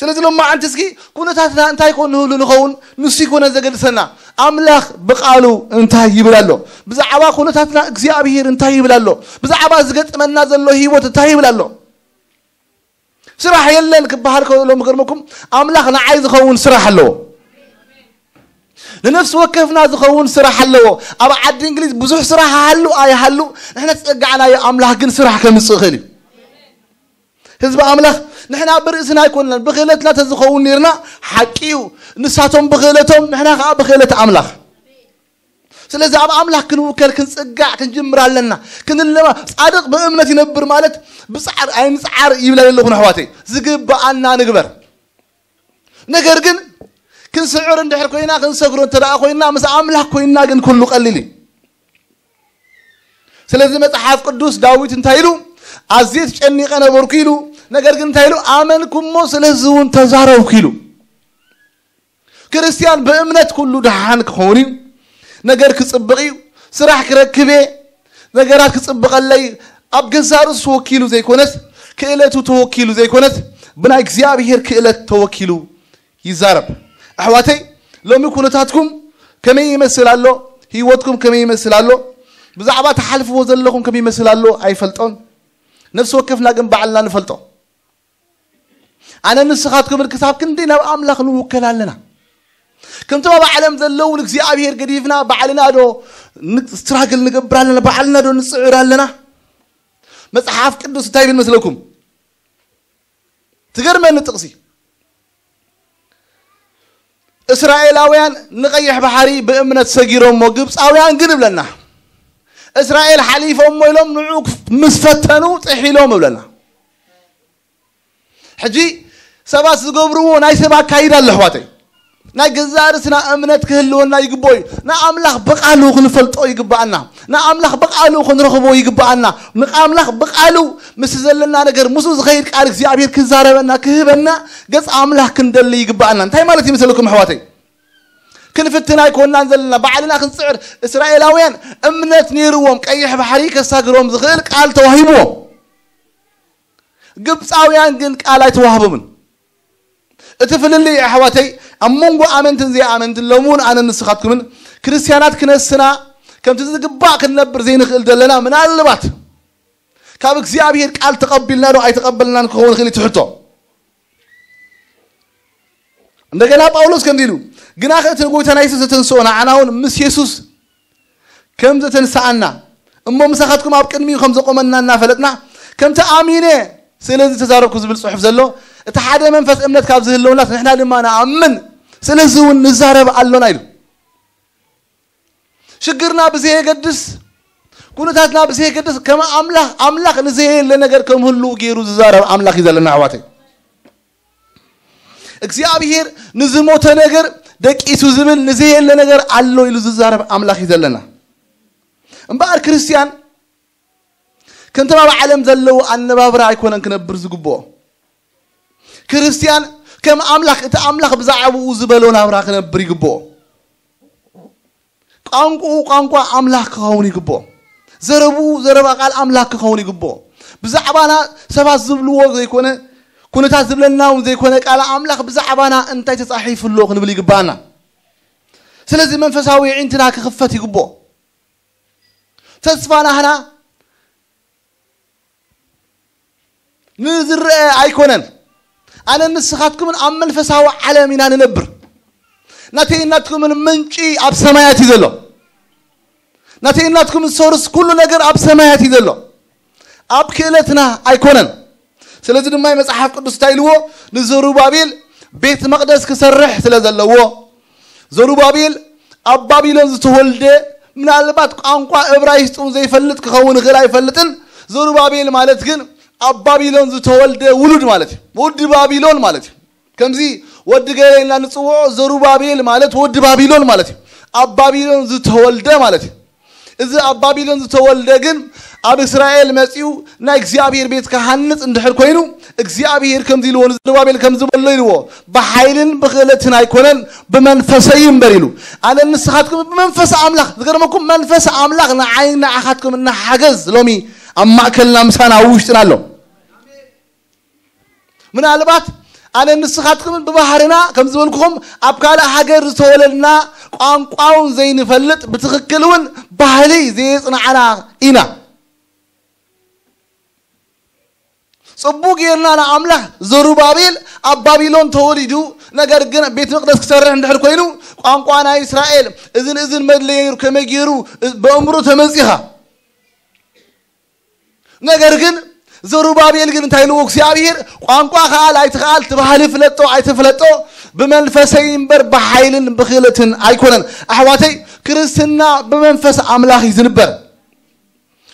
ስለዚ ሎማዓንቲ እስኪ ኩነታትና እንታይ ኮን ንህሉ ንኸውን ንሱ ይኮነ ዘገድሰና። ኣምላኽ ብቃሉ እንታይ ይብል ኣሎ? ብዛዕባ ኩነታትና እግዚኣብሔር እንታይ ይብል ኣሎ? ብዛዕባ ዝገጥመና ዘሎ ህይወት እንታይ ይብል ኣሎ? ስራሕ የለን ክበሃል ከሎ ምገርመኩም ኣምላኽ ንዓይ ዝኸውን ስራሕ ኣለዎ። ንነፍሲ ወከፍና ዝኸውን ስራሕ ኣለዎ። ኣብ ዓዲ እንግሊዝ ብዙሕ ስራሕ ሃሉ ኣይሃሉ ንሕና ዝጸጋዕናዮ ኣምላኽ ግን ስራሕ ከምጽእ ይኽእል እዩ። ህዝቢ ኣምላኽ ንሕና ብርእስና ኣይኮንናን ብክእለትና ተዝኸውን ነርና ሓቂ እዩ። ንሳቶም ብክእለቶም ንሕና ከዓ ብክእለት ኣምላኽ። ስለዚ ኣብ ኣምላኽ ክንውከል ክንጽጋዕ ክንጅምር ኣለና። ክንለማ ጻድቕ ብእምነት ይነብር ማለት ብጻዕር ኣይንጽዓር ይብላ ዘለኹ ኣሕዋተይ። ዝግብኣና ንግበር። ነገር ግን ክንስዕር እንድሕር ኮይና፣ ክንሰግሮ እንተ ደኣ ኮይና፣ ምስ ኣምላኽ ኮይና ግን ኩሉ ቀሊል እዩ። ስለዚ መጽሓፍ ቅዱስ ዳዊት እንታይ ኢሉ? "ኣዝየ ተጨኒቐ ነበርኩ" ኢሉ። ነገር ግን እንታይ ኢሉ? "ኣመንኩ እሞ ስለዚ እውን ተዛረብኩ" ኢሉ። ክርስቲያን ብእምነት ኩሉ ደሓን ክኸውን እዩ። ነገር ክጽብቕ እዩ። ስራሕ ክረክብ እየ። ነገራት ክጽብቐለይ ኣብ ገዛእ ርእሱ ተወኪሉ ዘይኮነስ፣ ክእለቱ ተወኪሉ ዘይኮነስ፣ ብናይ እግዚኣብሔር ክእለት ተወኪሉ ይዛረብ። ኣሕዋተይ፣ ሎሚ ኩነታትኩም ከመይ ይመስል ኣሎ? ህይወትኩም ከመይ ይመስል ኣሎ? ብዛዕባ ትሓልፍዎ ዘለኹም ከመይ ይመስል ኣሎ? ኣይፈልጦን። ነፍሲ ወከፍና ግን ባዕልና ንፈልጦ። ኣነ ንስኻትኩምን ክሳብ ክንደይ ናብ ኣምላኽ ንውከል ኣለና? ከምቶም ኣብ ዓለም ዘለዉ ንእግዚኣብሔር ገዲፍና ባዕልና ዶ ን-፣ ስትራግል ንገብር ኣለና? ባዕልና ዶ ንጽዕር ኣለና? መጽሓፍ ቅዱስ እንታይ ይብል መስለኩም? ትገርመኒ ጥቕሲ። እስራኤላውያን ንቐይሕ ባሕሪ ብእምነት ሰጊሮሞ፣ ግብፃውያን ግን እብለና፣ እስራኤል ሓሊፎሞ ኢሎም ንዑ ምስ ፈተኑ ጥሒሎም እብለና። ሕጂ ሰባት ዝገብርዎ ናይ ሰብ ኣካይዳ ኣሎ፣ ኣሕዋተይ። ናይ ገዛእ ርእስና እምነት ክህልወና ይግብኦ እዩ። ንኣምላኽ ብቓሉ ክንፈልጦ ይግብኣና። ንኣምላኽ ብቓሉ ክንረኽቦ ይግብኣና። ንኣምላኽ ብቓሉ ምስ ዘለና ነገር፣ ምስኡ ዝኸይድ ቃል እግዚኣብሔር ክዛረበና፣ ክህበና፣ ገጽ ኣምላኽ ክንደሊ ይግብኣና። እንታይ ማለት ይመስለኩም፣ ኣሕዋተይ? ክንፍትን ኣይኮንናን ዘለና፣ ባዕልና ክንጽዕር። እስራኤላውያን እምነት ነይርዎም፣ ቀይሕ ባሕሪ ከሳግሮም ዝኽእል ቃል ተዋሂብዎም። ግብፃውያን ግን ቃል ኣይተዋህቦምን። እቲ ፍልልይ፣ ኣሕዋተይ፣ ኣብ መንጎ ኣመንትን ዘይኣመንትን፣ ሎሚ እውን ኣነ ንስኻትኩምን ክርስትያናት ክነስና፣ ከምቲ ዝግባእ ክንነብር ዘይንኽእል ዘለና፣ ምናልባት ካብ እግዚኣብሔር ቃል ተቐቢልና ዶ ኣይተቐበልናን ክኸውን ይኽእል እዩ እቲ ሕቶ። እንደገና ጳውሎስ ከምዚ ኢሉ፣ "ግናኸ እቲ ንጎይታና የሱስ ዘተንስኦ ንዓና እውን ምስ የሱስ ከም ዘተንስኣና፣ እሞ ምሳኻትኩም ኣብ ቅድሚኡ ከም ዘቆመና እናፈለጥና፣ ከምቲ ኣሚነ ስለዚ ተዛረብኩ" ዝብል ጽሑፍ ዘሎ፣ እቲ ሓደ መንፈስ እምነት ካብ ዝህልወናስ ንሕና ድማ ንኣምን፣ ስለዚ እውን ንዛረብ ኣሎና ኢሉ። ሽግርና ብዘየገድስ፣ ኩነታትና ብዘየገድስ፣ ከም ኣምላኽ፣ ኣምላኽ ንዘየለ ነገር ከም ህልው ገይሩ ዝዛረብ ኣምላኽ እዩ ዘለና፣ ኣሕዋተይ። እግዚኣብሔር ንዝሞተ ነገር ደቂሱ ዝብል፣ ንዘየለ ነገር ኣሎ ኢሉ ዝዛረብ ኣምላኽ እዩ ዘለና። እምበኣር ክርስትያን ከምቶም ኣብ ዓለም ዘለዉ ኣነባብራ ኣይኮነን ክነብር ዝግብኦ። ክርስትያን ከም ኣምላኽ፣ እቲ ኣምላኽ ብዛዕባኡ ዝበሎ ናብራ ክነብር ይግብኦ። ቋንቋኡ ቋንቋ ኣምላኽ ክኸውን ይግብኦ። ዘረብኡ ዘረባ ቃል ኣምላኽ ክኸውን ይግብኦ። ብዛዕባና ሰባት ዝብልዎ ዘይኮነ፣ ኩነታት ዝብለና እውን ዘይኮነ፣ ቃል ኣምላኽ ብዛዕባና እንታይ ተጻሒፉ ኣሎ ክንብል ይግባኣና። ስለዚ መንፈሳዊ ኣዒንትና ክኽፈት ይግብኦ። ተስፋ ናህና ንዝረአ ኣይኮነን። ኣነ ንስኻትኩምን ኣብ መንፈሳዊ ዓለም ኢና ንነብር። ናተይ ናትኩምን ምንጪ ኣብ ሰማያት እዩ ዘሎ። ናተይ ናትኩም ሶርስ ኩሉ ነገር ኣብ ሰማያት እዩ ዘሎ። ኣብ ክእለትና ኣይኮነን። ስለዚ ድማ መጽሓፍ ቅዱስ እንታይ ኢልዎ? ንዘሩባቤል ቤት መቕደስ ክሰርሕ ስለ ዘለዎ፣ ዘሩባቤል ኣብ ባቢሎን ዝተወልደ፣ ምናልባት ቋንቋ እብራይስጥ እውን ዘይፈልጥ ክኸውን ይኽእል ኣይፈልጥን። ዘሩባቤል ማለት ግን ኣብ ባቢሎን ዝተወልደ ውሉድ ማለት እዩ። ወዲ ባቢሎን ማለት እዩ። ከምዚ ወዲ ገለ ኢልና ንጽውዖ፣ ዘሩባቤል ማለት ወዲ ባቢሎን ማለት እዩ። ኣብ ባቢሎን ዝተወልደ ማለት እዩ። እዚ ኣብ ባቢሎን ዝተወልደ ግን ኣብ እስራኤል መጺኡ ናይ እግዚኣብሔር ቤት ክሃንጽ እንድሕር ኮይኑ፣ እግዚኣብሔር ከምዚ ኢልዎ፣ ንዘሩባቤል ከምዚ በሎ ኢልዎ፣ "ብሓይልን ብኽእለትን ኣይኮነን፣ ብመንፈሰይ እምበር" ኢሉ። ኣነ ንስኻትኩም ብመንፈስ ኣምላኽ፣ ዝገርመኩም መንፈስ ኣምላኽ ንዓይን ንዓኻትኩም እናሓገዝ ሎሚ ኣብ ማእከልና ምሳና ኣብ ውሽጥና ኣሎ። ምናልባት ኣነ ንስኻትኩምን ብባህርና ከም ዝበልኩኹም ኣብ ካልእ ሃገር ዝተወለድና፣ ቋንቋውን ዘይንፈልጥ፣ ብትኽክል እውን ባህሊ ዘየጽንዓና ኢና። ጽቡቕ ጌርና ንኣምላኽ፣ ዘሩባቤል ኣብ ባቢሎን ተወሊዱ፣ ነገር ግን ቤት መቕደስ ክሰርሕ እንድሕር ኮይኑ፣ ቋንቋ ናይ እስራኤል እዝን እዝን መድለየ ነይሩ፣ ከመይ ገይሩ ብእምሮ ተመጺኻ? ነገር ግን ዘሩባቤል ግን እንታይ ኢልዎ እግዚኣብሔር? ቋንቋ ከኣል ኣይትኸኣል፣ ትባህሊ ፍለጦ ኣይትፍለጦ፣ ብመንፈሰይ እምበር ብሓይልን ብኽእለትን ኣይኮነን። ኣሕዋተይ፣ ክርስትና ብመንፈስ ኣምላኽ እዩ ዝንበር።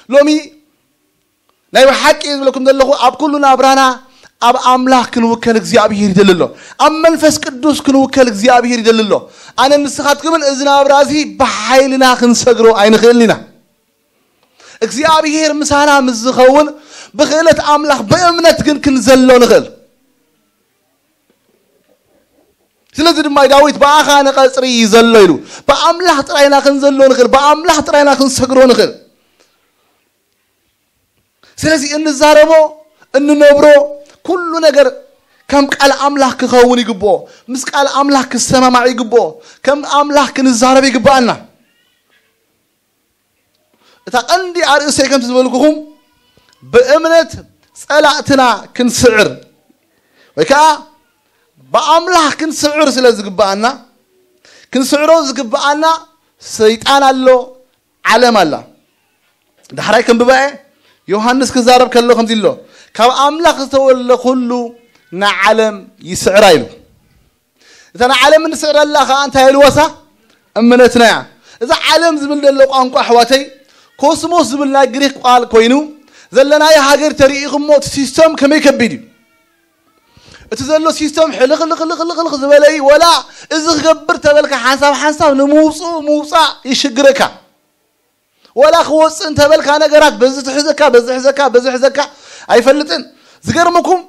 ሎሚ ናይ ብሓቂ ዝብለኩም ዘለኹ፣ ኣብ ኩሉ ናብራና ኣብ ኣምላኽ ክንውከል እግዚኣብሔር ይደሊ ኣሎ። ኣብ መንፈስ ቅዱስ ክንውከል እግዚኣብሔር ይደሊ ኣሎ። ኣነ ንስኻትኩምን እዚ ናብራ እዚ ብሓይልና ክንሰግሮ ኣይንኽእልን ኢና። እግዚኣብሔር ምሳና ምስ ዝኸውን ብክእለት ኣምላኽ ብእምነት ግን ክንዘሎ ንኽእል። ስለዚ ድማ ዳዊት ብኣኻ ንቐጽሪ ዘሎ ኢሉ። ብኣምላኽ ጥራይና ክንዘሎ ንኽእል፣ ብኣምላኽ ጥራይና ክንሰግሮ ንኽእል። ስለዚ እንዛረቦ እንነብሮ ኩሉ ነገር ከም ቃል ኣምላኽ ክኸውን ይግብኦ፣ ምስ ቃል ኣምላኽ ክሰማማዕ ይግብኦ፣ ከም ኣምላኽ ክንዛረብ ይግብኣና። እታ ቀንዲ ኣርእስተይ ከምቲ ዝበልኩኹም ብእምነት ጸላእትና ክንስዕር ወይ ከዓ ብኣምላኽ ክንስዕር ስለ ዝግብኣና፣ ክንስዕሮ ዝግብኣና ሰይጣን ኣሎ፣ ዓለም ኣላ። ዳሕራይ ከም ብባኤ ዮሃንስ ክዛረብ ከሎ ከምዚ ኣሎ፣ ካብ ኣምላኽ ዝተወልደ ኩሉ ንዓለም ይስዕራ ኢሉ። እታ ንዓለም እንስዕረላ ከዓ እንታይ ኢልወሳ? እምነትና እያ። እዛ ዓለም ዝብል ዘሎ ቋንቋ ኣሕዋተይ፣ ኮስሞስ ዝብል ናይ ግሪክ ቃል ኮይኑ፣ ዘለናዮ ሃገር ተሪኢኹሞ እቲ ሲስተም ከመይ ከቢድ እዩ። እቲ ዘሎ ሲስተም ሕልኽልኽልኽልኽ ዝበለ እዩ። ወላ እዚ ክገብር ተበልካ ሓንሳብ ሓንሳብ ንምውፅኡ ምውፃእ ይሽግረካ። ወላ ክወፅእ እንተበልካ ነገራት በዚ ትሕዘካ፣ በዚ ሕዘካ፣ በዚ ሕዘካ ኣይፈልጥን። ዝገርምኩም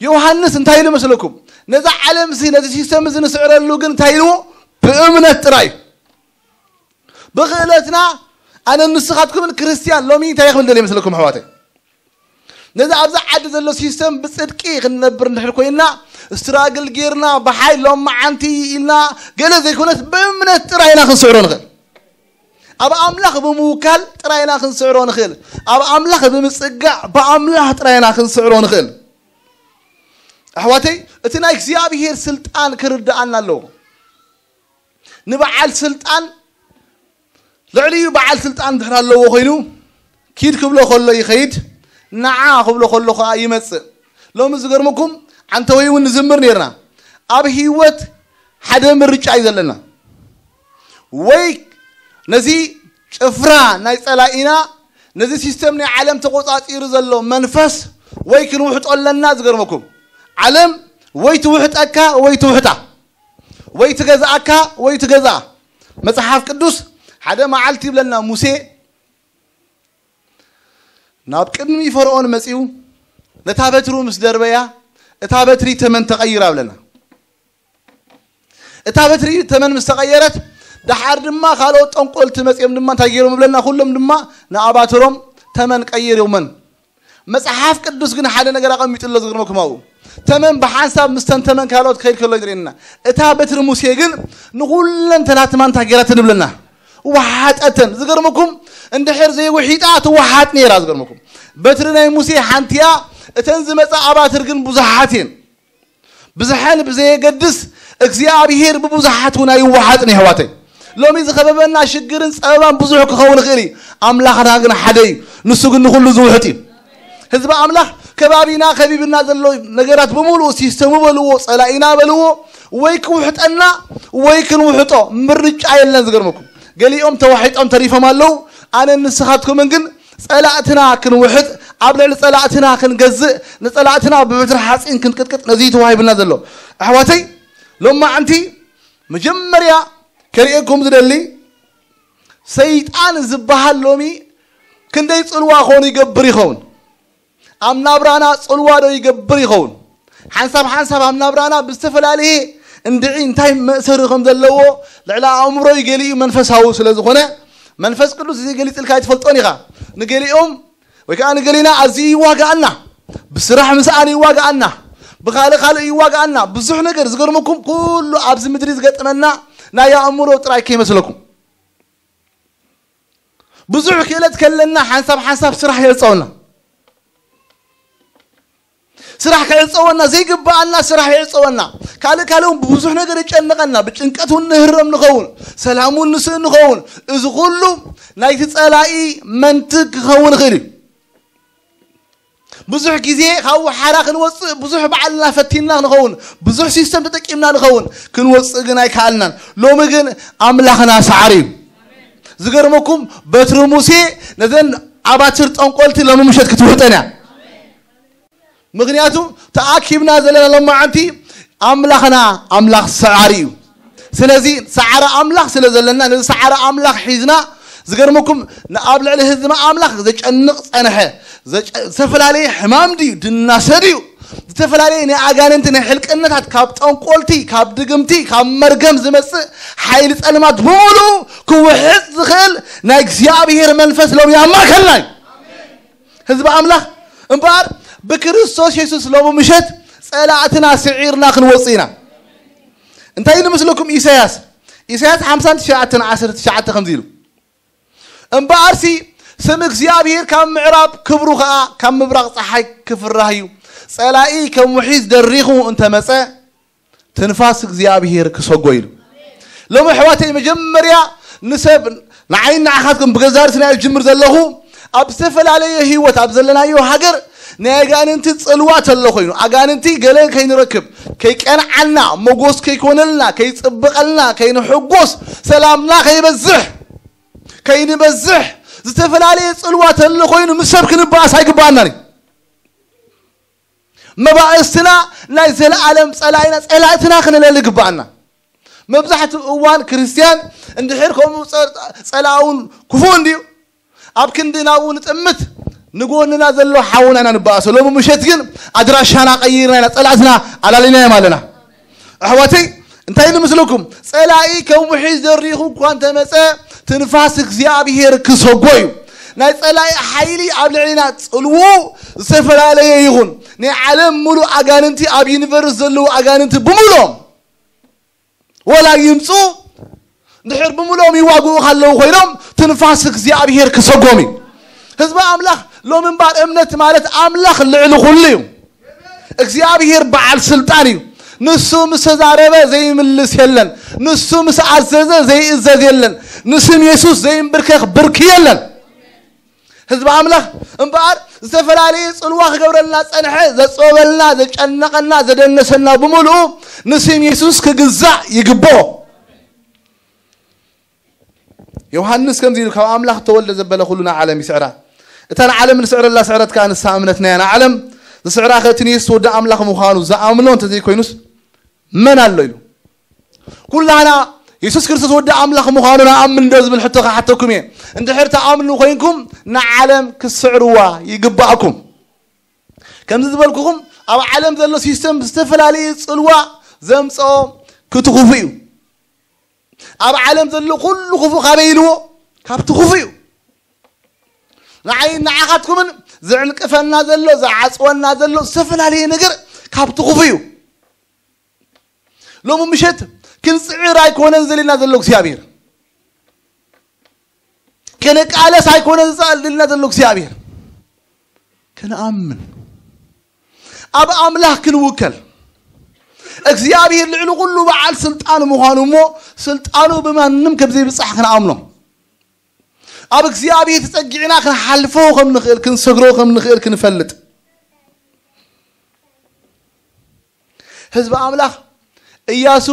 ዮሃንስ እንታይ ኢሉ መስለኩም? ነዛ ዓለም እዚ ነዚ ሲስተም እዚ ንስዕረሉ ግን እንታይ ኢልዎ? ብእምነት ጥራይ። ብክእለትና ኣነ ንስኻትኩምን ክርስትያን ሎሚ እንታይ ክብል ደልየ መስለኩም ኣሕዋተይ? ነዚ ኣብዚ ዓዲ ዘሎ ሲስተም ብጽድቂ ክንነብር እንድሕር ኮይና፣ ስትራግል ጌርና ብሓይል ሎም መዓንቲ ኢልና ገለ ዘይኮነስ ብእምነት ጥራይና ክንስዕሮ ንኽእል። ኣብ ኣምላኽ ብምውካል ጥራይና ክንስዕሮ ንኽእል። ኣብ ኣምላኽ ብምጽጋዕ ብኣምላኽ ጥራይና ክንስዕሮ ንኽእል። ኣሕዋተይ፣ እቲ ናይ እግዚኣብሔር ስልጣን ክርድኣና ኣለዎ። ንበዓል ስልጣን ልዕሊኡ በዓል ስልጣን እንድሕር ኣለዎ ኮይኑ፣ ኪድ ክብሎ ከሎ ይኸይድ፣ ንዓ ክብሎ ከሎ ከዓ ይመጽእ። ሎሚ ዝገርመኩም፣ ዓንተወይ እውን ንዝምር ነርና። ኣብ ህይወት ሓደ ምርጫ እዩ ዘለና። ወይ ነዚ ጭፍራ ናይ ጸላኢና፣ ነዚ ሲስተም ናይ ዓለም ተቆጻጺሩ ዘሎ መንፈስ ወይ ክንውሕጦ ኣለና። ዝገርመኩም፣ ዓለም ወይ ትውሕጠካ ወይ ትውሕጣ፣ ወይ ትገዝኣካ ወይ ትገዝኣ። መጽሓፍ ቅዱስ ሓደ መዓልቲ ይብለና፣ ሙሴ ናብ ቅድሚ ፈርዖን መጺኡ ነታ በትሩ ምስ ደርበያ፣ እታ በትሪ ተመን ተቐይራ ብለና። እታ በትሪ ተመን ምስ ተቐየረት፣ ደሓር ድማ ካልኦት ጠንቆልቲ መጺኦም ድማ እንታይ ገይሮም ብለና? ኩሎም ድማ ንኣባትሮም ተመን ቀይሮመን። መጽሓፍ ቅዱስ ግን ሓደ ነገር ኣቐሚጡ ኣሎ። ዝገርመኩም፣ ኣብኡ ተመን ብሓንሳብ ምስ ተንተመን ካልኦት ክኸይድ ከሎ ይርእየና። እታ በትሪ ሙሴ ግን ንኹለን ተናትማ እንታይ ገይራተን ይብለና? ወሓጠተን። ዝገርመኩም፣ እንድሕር ዘይውሒጣ ትወሓጥ ነይራ። ዝገርመኩም፣ በትሪ ናይ ሙሴ ሓንቲ እያ፣ እተን ዝመጻ ኣባትር ግን ብዙሓት እየን። ብዝሐን ብዘየገድስ እግዚኣብሔር ብብዙሓት እውን ኣይወሓጥን። የሕዋተይ፣ ሎሚ ዝኸበበና ሽግርን ጸበባን ብዙሕ ክኸውን ይኽእል እዩ። ኣምላኽና ግን ሓደ እዩ። ንሱ ግን ንኹሉ ዝውሕጥ እዩ። ህዝቢ ኣምላኽ፣ ከባቢና ከቢብና ዘሎ ነገራት ብምሉኡ ሲስተሙ በልዎ፣ ጸላኢና በልዎ፣ ወይ ክውሕጠና ወይ ክንውሕጦ ምርጫ የለን። ዝገርመኩም፣ ገሊኦም ተዋሒጦም ተሪፎም ኣለዉ። ኣነ ንስኻትኩምን ግን ጸላእትና ክንውሕጥ፣ ኣብ ልዕሊ ጸላእትና ክንገዝእ፣ ንጸላእትና ብበትሪ ሓጺን ክንቅጥቅጥ፣ ነዚ ተዋሂብና ዘሎ። ኣሕዋተይ፣ ሎማዓንቲ መጀመርያ ከርእየኩም ዝደሊ፣ ሰይጣን ዝበሃል ሎሚ ክንደይ ጽልዋ ኾኑ ይገብር ይኸውን? ኣብ ናብራና ጽልዋ ዶ ይገብር ይኸውን? ሓንሳብ ሓንሳብ ኣብ ናብራና ብዝተፈላለየ እንድዒ እንታይ መእሰሪ ከም ዘለዎ ልዕሊ ኣእምሮይ ገሊኡ መንፈሳዊ ስለ ዝኾነ፣ መንፈስ ቅዱስ እዚ ገሊጽልካ ኣይትፈልጦን ኢኻ። ንገሊኦም ወይ ከዓ ንገሊና ኣዝዩ ይዋግኣና፣ ብስራሕ ምስኣን ይዋግኣና፣ ብኻልእ ካልእ ይዋግኣና። ብዙሕ ነገር፣ ዝገርመኩም፣ ኩሉ ኣብዚ ምድሪ ዝገጥመና ናይ ኣእምሮ ጥራይ ከይመስለኩም። ብዙሕ ክእለት ከለና ሓንሳብ ሓንሳብ ስራሕ የዕጸወና። ስራሕ ክዕጸወና፣ ዘይግብኣና ስራሕ የዕጸወና። ካልእ ካልእ እውን ብዙሕ ነገር የጨንቐና። ብጭንቀት እውን ንህረም ንኸውን፣ ሰላም እውን ንስእን ንኸውን። እዚ ኩሉ ናይቲ ጸላኢ መንትግ ክኸውን ይኽእል እዩ። ብዙሕ ግዜ ካብ ወሓራ ክንወጽእ ብዙሕ ባዕልና ፈቲንና ንኸውን፣ ብዙሕ ሲስተም ተጠቂምና ንኸውን፣ ክንወጽእ ግን ኣይከኣልናን። ሎሚ ግን ኣምላኽና ሰዓሪ እዩ። ዝገርመኩም፣ በትሪ ሙሴ ነዘን ኣባትር ጠንቆልቲ ሎሚ ምሸት ክትውሕጠን እያ። ምኽንያቱ ተኣኪብና ዘለና ሎማዓንቲ ኣምላኽና ኣምላኽ ሰዓሪ እዩ። ስለዚ ሰዓሪ ኣምላኽ ስለ ዘለና፣ ነዚ ሰዓሪ ኣምላኽ ሒዝና፣ ዝገርመኩም፣ ንኣብ ልዕሊ ህዝቢ ኣምላኽ ዘጨንቕ ጸንሐ፣ ዘጨ-፣ ዝተፈላለየ ሕማም ድዩ፣ ድናሰ ድዩ፣ ዝተፈላለየ ናይ ኣጋንንቲ ናይ ሕልቅነታት፣ ካብ ጠንቆልቲ፣ ካብ ድግምቲ፣ ካብ መርገም ዝመጽእ ሓይሊ ጸልማት ብምሉኡ ክውሕጥ ዝኽእል ናይ እግዚኣብሔር መንፈስ ሎሚ ኣብ ማእከልና እዩ። ህዝቢ ኣምላኽ እምበኣር ብክርስቶስ የሱስ ሎሚ ምሸት ጸላእትና ስዒርና ክንወጽእ ኢና። እንታይ ኢሉ ምስልኩም ኢሳያስ? ኢሳያስ ሓምሳን ትሽዓተን ዓሰርተ ትሽዓተ ከምዚ ኢሉ፣ እምበኣርሲ ስም እግዚኣብሔር ካብ ምዕራብ ክብሩ ኸኣ ካብ ምብራቕ ጸሓይ ክፍራህ እዩ። ጸላኢ ከም ውሒዝ ደሪኹ እንተመጸ ትንፋስ እግዚኣብሔር ክሰጎ ኢሉ። ሎሚ ኣሕዋተይ መጀመርያ ንሰብ ንዓይን ንዓኻትኩም ብገዛ ርእስና እየ ዝጅምር ዘለኹ። ኣብ ዝተፈላለየ ህይወት ኣብ ዘለናዮ ሃገር ናይ ኣጋንንቲ ጽልዋ ተሎ ኮይኑ ኣጋንንቲ ገለ ከይንረክብ ከይቀንዓልና መጎስ ከይኮነልና ከይጽብቐልና ከይንሕጎስ ሰላምና ከይበዝሕ ከይንበዝሕ ዝተፈላለየ ጽልዋ ተሎ ኮይኑ ምስ ሰብ ክንበኣስ ኣይግባኣናን እዩ። መባእስትና ናይ ዘለኣለም ጸላኢና ጸላእትና ክንለሊ ግባኣና። መብዛሕትኡ እዋን ክርስትያን እንድሕር ከምኡ ጸ-፣ ጸላእውን ክፉእ እንድዩ ኣብ ክንዲ ናብኡ ንጥምት ንጎንና ዘሎ ሓውና ኢና ንበኣሶ። ሎሚ ምሸት ግን ኣድራሻና ቀይርና ኢና ጸላእትና ኣላሊናዮም ኣለና። ኣሕዋተይ እንታይ ንምስልኩም ጸላኢ ከም ውሒዝ ዘሪኹ እኳ እንተመጸ ትንፋስ እግዚኣብሔር ክሰጎ እዩ። ናይ ጸላኢ ሓይሊ ኣብ ልዕሊና ጽልዉ ዝተፈላለየ ይኹን ናይ ዓለም ሙሉእ ኣጋንንቲ ኣብ ዩኒቨርስ ዘለዉ ኣጋንንቲ ብምሎም ወላ ይምፁ ድሕር ብምሎም ይዋግኡ ካለዉ ኮይኖም ትንፋስ እግዚኣብሔር ክሰጎም እዩ። ህዝቢ ኣምላኽ ሎም እምባር እምነት ማለት ኣምላኽ ልዕሊ ኩሉ እዩ። እግዚኣብሔር በዓል ስልጣን እዩ። ንሱ ምስ ተዛረበ ዘይምልስ የለን። ንሱ ምስ ኣዘዘ ዘይእዘዝ የለን። ንስም የሱስ ዘይምብርከኽ ብርኪ የለን። ህዝቢ ኣምላኽ እምበኣር ዝተፈላለየ ጽልዋ ክገብረልና ጸንሐ ዘጾበልና ዘጨነቐና ዘደነሰና ብምሉኡ ንስም የሱስ ክግዛእ ይግብኦ። ዮሃንስ ከምዚ ኢሉ ካብ ኣምላኽ ተወልደ ዘበለ ኩሉ ንዓለም ይስዕራ። እታ ንዓለም ንስዕረላ ስዕረት ከኣ ንሳ እምነትና እያ። ንዓለም ዝስዕራ ከእቲ ንየሱስ ወዲ ኣምላኽ ምዃኑ ዝኣምኖ እንተዘይኮይኑስ መን ኣሎ ኢሉ። ኩላህና የሱስ ክርስቶስ ወዲ ኣምላኽ ምዃኑ ንኣምን ዶ ዝብል ሕቶ ክሓተኩም እየ። እንድሕር ትኣምኑ ኮይንኩም ንዓለም ክትስዕርዋ ይግባእኩም። ከምዚ ዝበልኩኹም ኣብ ዓለም ዘሎ ሲስተም ዝተፈላለየ ጽልዋ ዘምጽኦ ክትኹፉ እዩ። ኣብ ዓለም ዘሎ ኩሉ ክፉእ ካበይ ኢልዎ? ካብቲ ክፉእ እዩ። ንዓይ ንዓኻትኩምን ዝዕንቅፈና ዘሎ ዝዓጽወና ዘሎ ዝተፈላለየ ነገር ካብቲ ክፉእ እዩ። ሎሚ ምሸት ክንጽዕር ኣይኮነን ዘልና ዘሎ እግዚኣብሔር። ክንቃለስ ኣይኮነን ዘልና ዘሎ እግዚኣብሔር። ክንኣምን ኣብ ኣምላኽ ክንውከል እግዚኣብሔር ልዕሊ ኩሉ በዓል ስልጣን ምዃኑ እሞ ስልጣኑ ብማንም ከም ዘይብጻሕ ክንኣምኖ ኣብ እግዚኣብሔር ተጸጊዕና ክንሓልፎ ከም ንኽእል ክንሰግሮ ከም ንኽእል ክንፈልጥ ህዝቢ ኣምላኽ እያሱ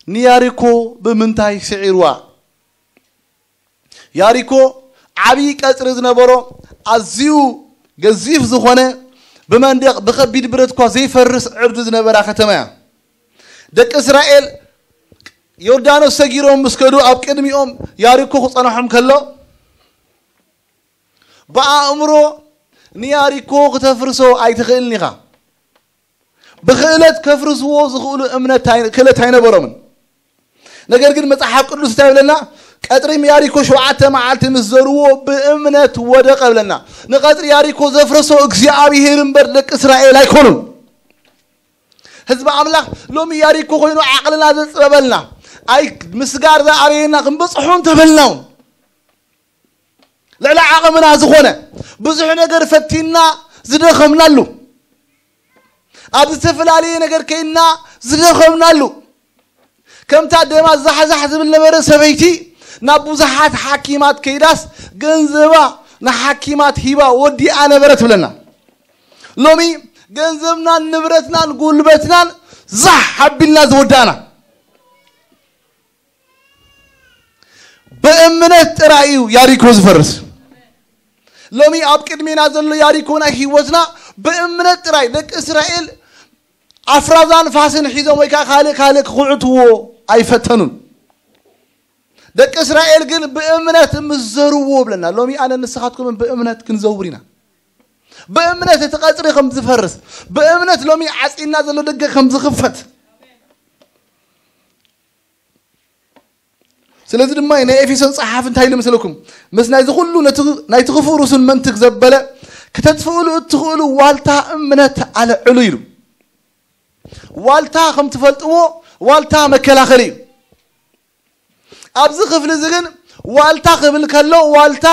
ንያሪኮ ብምንታይ ስዒርዋ? ያሪኮ ዓብዪ ቀጽሪ ዝነበሮ ኣዝዩ ገዚፍ ዝኾነ ብመንደቕ ብኸቢድ ብረት እኳ ዘይፈርስ ዕርዲ ዝነበራ ከተማ እያ። ደቂ እስራኤል ዮርዳኖስ ሰጊሮም ምስ ከዱ ኣብ ቅድሚኦም ያሪኮ ክጸንሖም ከሎ ብኣእምሮ ንያሪኮ ክተፍርሶ ኣይትኽእልን ኢኻ። ብክእለት ከፍርስዎ ዝኽእሉ እምነት ክእለት ኣይነበሮምን። ነገር ግን መጽሓፍ ቅዱስ እንታይ ይብለና? ቀጥሪ ያሪኮ ሸውዓተ መዓልቲ ምስ ዘርዎ ብእምነት ወደቀ ብለና። ንቀጥሪ ያሪኮ ዘፍረሶ እግዚኣብሔር እምበር ደቂ እስራኤል ኣይኮኑን። ህዝቢ ኣምላኽ ሎሚ ያሪኮ ኮይኑ ዓቕልና ዘጽበበልና ኣይ ምስጋር ዝኣበየና ክንበጽሖ እንተበልና እውን ልዕሊ ዓቕምና ዝኾነ ብዙሕ ነገር ፈቲና ዝደኸምናሉ ኣብ ዝተፈላለየ ነገር ከይና ዝደኸምናሉ ከምታ ደማ ዛሕዛሕ ዝብል ነበረ ሰበይቲ ናብ ብዙሓት ሓኪማት ከይዳስ ገንዘባ ንሓኪማት ሂባ ወዲኣ ነበረ ትብለና። ሎሚ ገንዘብናን ንብረትናን ጉልበትናን ዛሕ ኣቢልና ዝወዳእና ብእምነት ጥራይ እዩ ያሪኮ ዝፈርስ። ሎሚ ኣብ ቅድሜና ዘሎ ያሪኮ ናይ ህይወትና ብእምነት ጥራይ ደቂ እስራኤል ኣፍራዛን ፋስን ሒዞም ወይ ከዓ ካልእ ካልእ ክኹዕትዎ ኣይፈተኑን። ደቂ እስራኤል ግን ብእምነት ምስ ዘርዎ ብለና። ሎሚ ኣነ ንስኻትኩምን ብእምነት ክንዘውር ኢና። ብእምነት እቲ ቀጽሪ ከም ዝፈርስ፣ ብእምነት ሎሚ ዓጺና ዘሎ ደገ ከም ዝኽፈት። ስለዚ ድማ ናይ ኤፌሶን ጸሓፊ እንታይ ኢሉ መስለኩም? ምስ ናይዚ ኩሉ ነቲ ናይቲ ክፉእ ርእሱን መንትግ ዘበለ ክተጥፍእሉ እትኽእሉ ዋልታ እምነት ኣልዕሉ ኢሉ። ዋልታ ከም ትፈልጥዎ ዋልታ መከላኸሊ እዩ። ኣብዚ ክፍሊ እዚ ግን ዋልታ ክብል ከሎ ዋልታ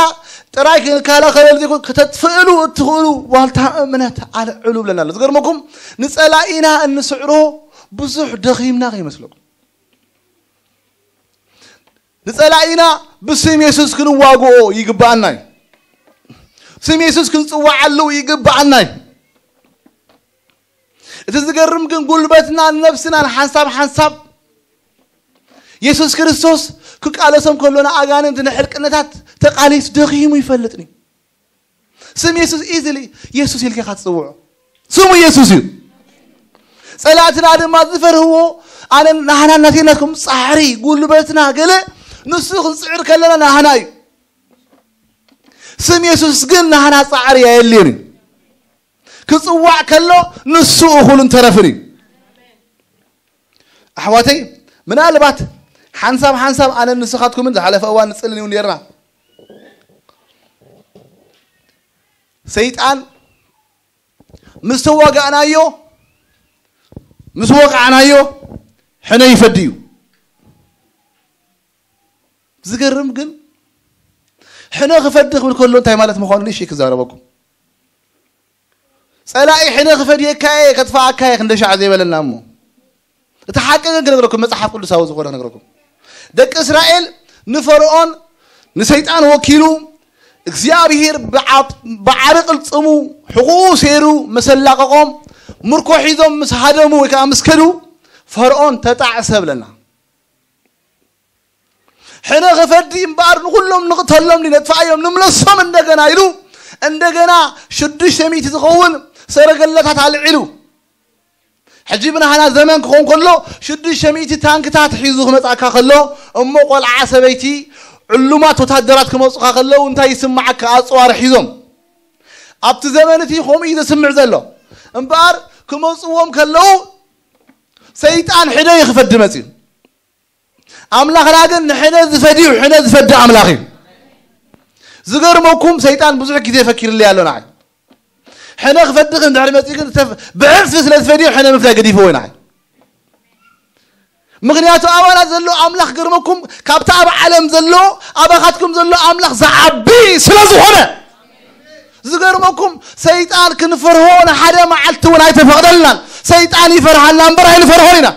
ጥራይ ክንከላኸለሉ ዘይኮን ከተጥፍእሉ እትኽእሉ ዋልታ እምነት ኣልዕሉ ብለና ኣሎ። ዝገርመኩም ንጸላኢና እንስዕሮ ብዙሕ ደኺምና ከይመስለኩም። ንጸላኢና ብስም የሱስ ክንዋግኦ ይግብኣና እዩ። ስም የሱስ ክንጽውዓሉ ይግብኣና እዩ። እቲ ዝገርም ግን ጉልበትናን ነብስናን ሓንሳብ ሓንሳብ የሱስ ክርስቶስ ክቃለሶም ከሎ ንኣጋንንት ንሕርቅነታት ተቃሊሱ ደኺሙ ይፈልጥን እዩ። ስም የሱስ ኢዝሊ የሱስ ኢልካ ኢኻ ትጽውዖ። ስሙ የሱስ እዩ። ጸላእትና ድማ ዝፈርህዎ ኣነ ናህና እናቴናትኩም ጻዕሪ ጉልበትና ገለ ንሱ ክንጽዕር ከለና ናህና እዩ። ስም የሱስ ግን ናህና ጻዕሪ ኣየድልዮን እዩ። ክጽዋዕ ከሎ ንሱ እኹልን ተረፍን እዩ። ኣሕዋተይ ምናልባት ሓንሳብ ሓንሳብ ኣነን ንስኻትኩምን ዝሓለፈ እዋን ንጽልን ይውን ነርና። ሰይጣን ምስ ተዋጋእናዮ ምስ ወቃዕናዮ ሕነ ይፈዲ እዩ። ዝገርም ግን ሕነ ክፈዲ ክብል ከሎ እንታይ ማለት ምዃኑ ንእሽተይ ክዛረበኩም። ጸላኢ ሕነ ክፈድየካ እየ ከጥፍኣካ እየ ክንደሻዕ ዘይበለና እሞ እቲ ሓቂ ግን ክነግረኩም መጽሓፍ ቅዱሳዊ ዝኾነ ክነግረኩም። ደቂ እስራኤል ንፈርዖን ንሰይጣን ወኪሉ እግዚኣብሔር ብዓብ- ብዓቢ ቅልጽሙ ሕቑኡ ሰይሩ ምስ ኣላቐቖም ምርኮ ሒዞም ምስ ሃደሙ ወይ ከዓ ምስ ከዱ ፈርዖን ተጣዕሰ ብለና። ሕነ ክፈዲ እምበኣር ንኹሎም ንቕተሎም ነጥፍኣዮም ንምለሶም እንደገና ኢሉ እንደገና ሽዱሽተ ሚእቲ ዝኸውን ሰረገላታት ኣልዒሉ። ሕጂ ብናህና ዘመን ክኾን ከሎ ሽዱሽተ ሚእቲ ታንክታት ሒዙ ክመጻካ ከሎ እሞ ቆልዓ ሰበይቲ ዕሉማት ወታደራት ክመጹኻ ከለዉ እንታይ ይስምዓካ? ኣጽዋር ሒዞም። ኣብቲ ዘመን እቲ ከምኡ እዩ ዘስምዕ ዘሎ። እምበኣር ክመጽዎም ከለዉ ሰይጣን ሕነ እዩ ክፈዲ መጽዩ። ኣምላኽና ግን ንሕነ ዝፈድዩ ሕነ ዝፈዲ ኣምላኽ እዩ። ዝገርመኩም ሰይጣን ብዙሕ ግዜ ፈኪርለይ ኣሎ ንዓይ። ሕነ ክፈዲ ግን ድሕሪ መጺኡ ግን ተፍ- ብዕጽፊ ስለ ዝፈድዮ ሕነ ምፍላይ ገዲፍዎ እዩ ንዓይ። ምክንያቱ ኣባና ዘሎ ኣምላኽ ገርመኩም ካብቲ ኣብ ዓለም ዘሎ ኣባኻትኩም ዘሎ ኣምላኽ ዝዓቢ ስለ ዝኾነ ዝገርመኩም ሰይጣን ክንፈርሆ ንሓደ መዓልቲ እውን ኣይተፈቕደልናን። ሰይጣን ይፈርሃልና እምበር ኣይንፈርሆን ኢና።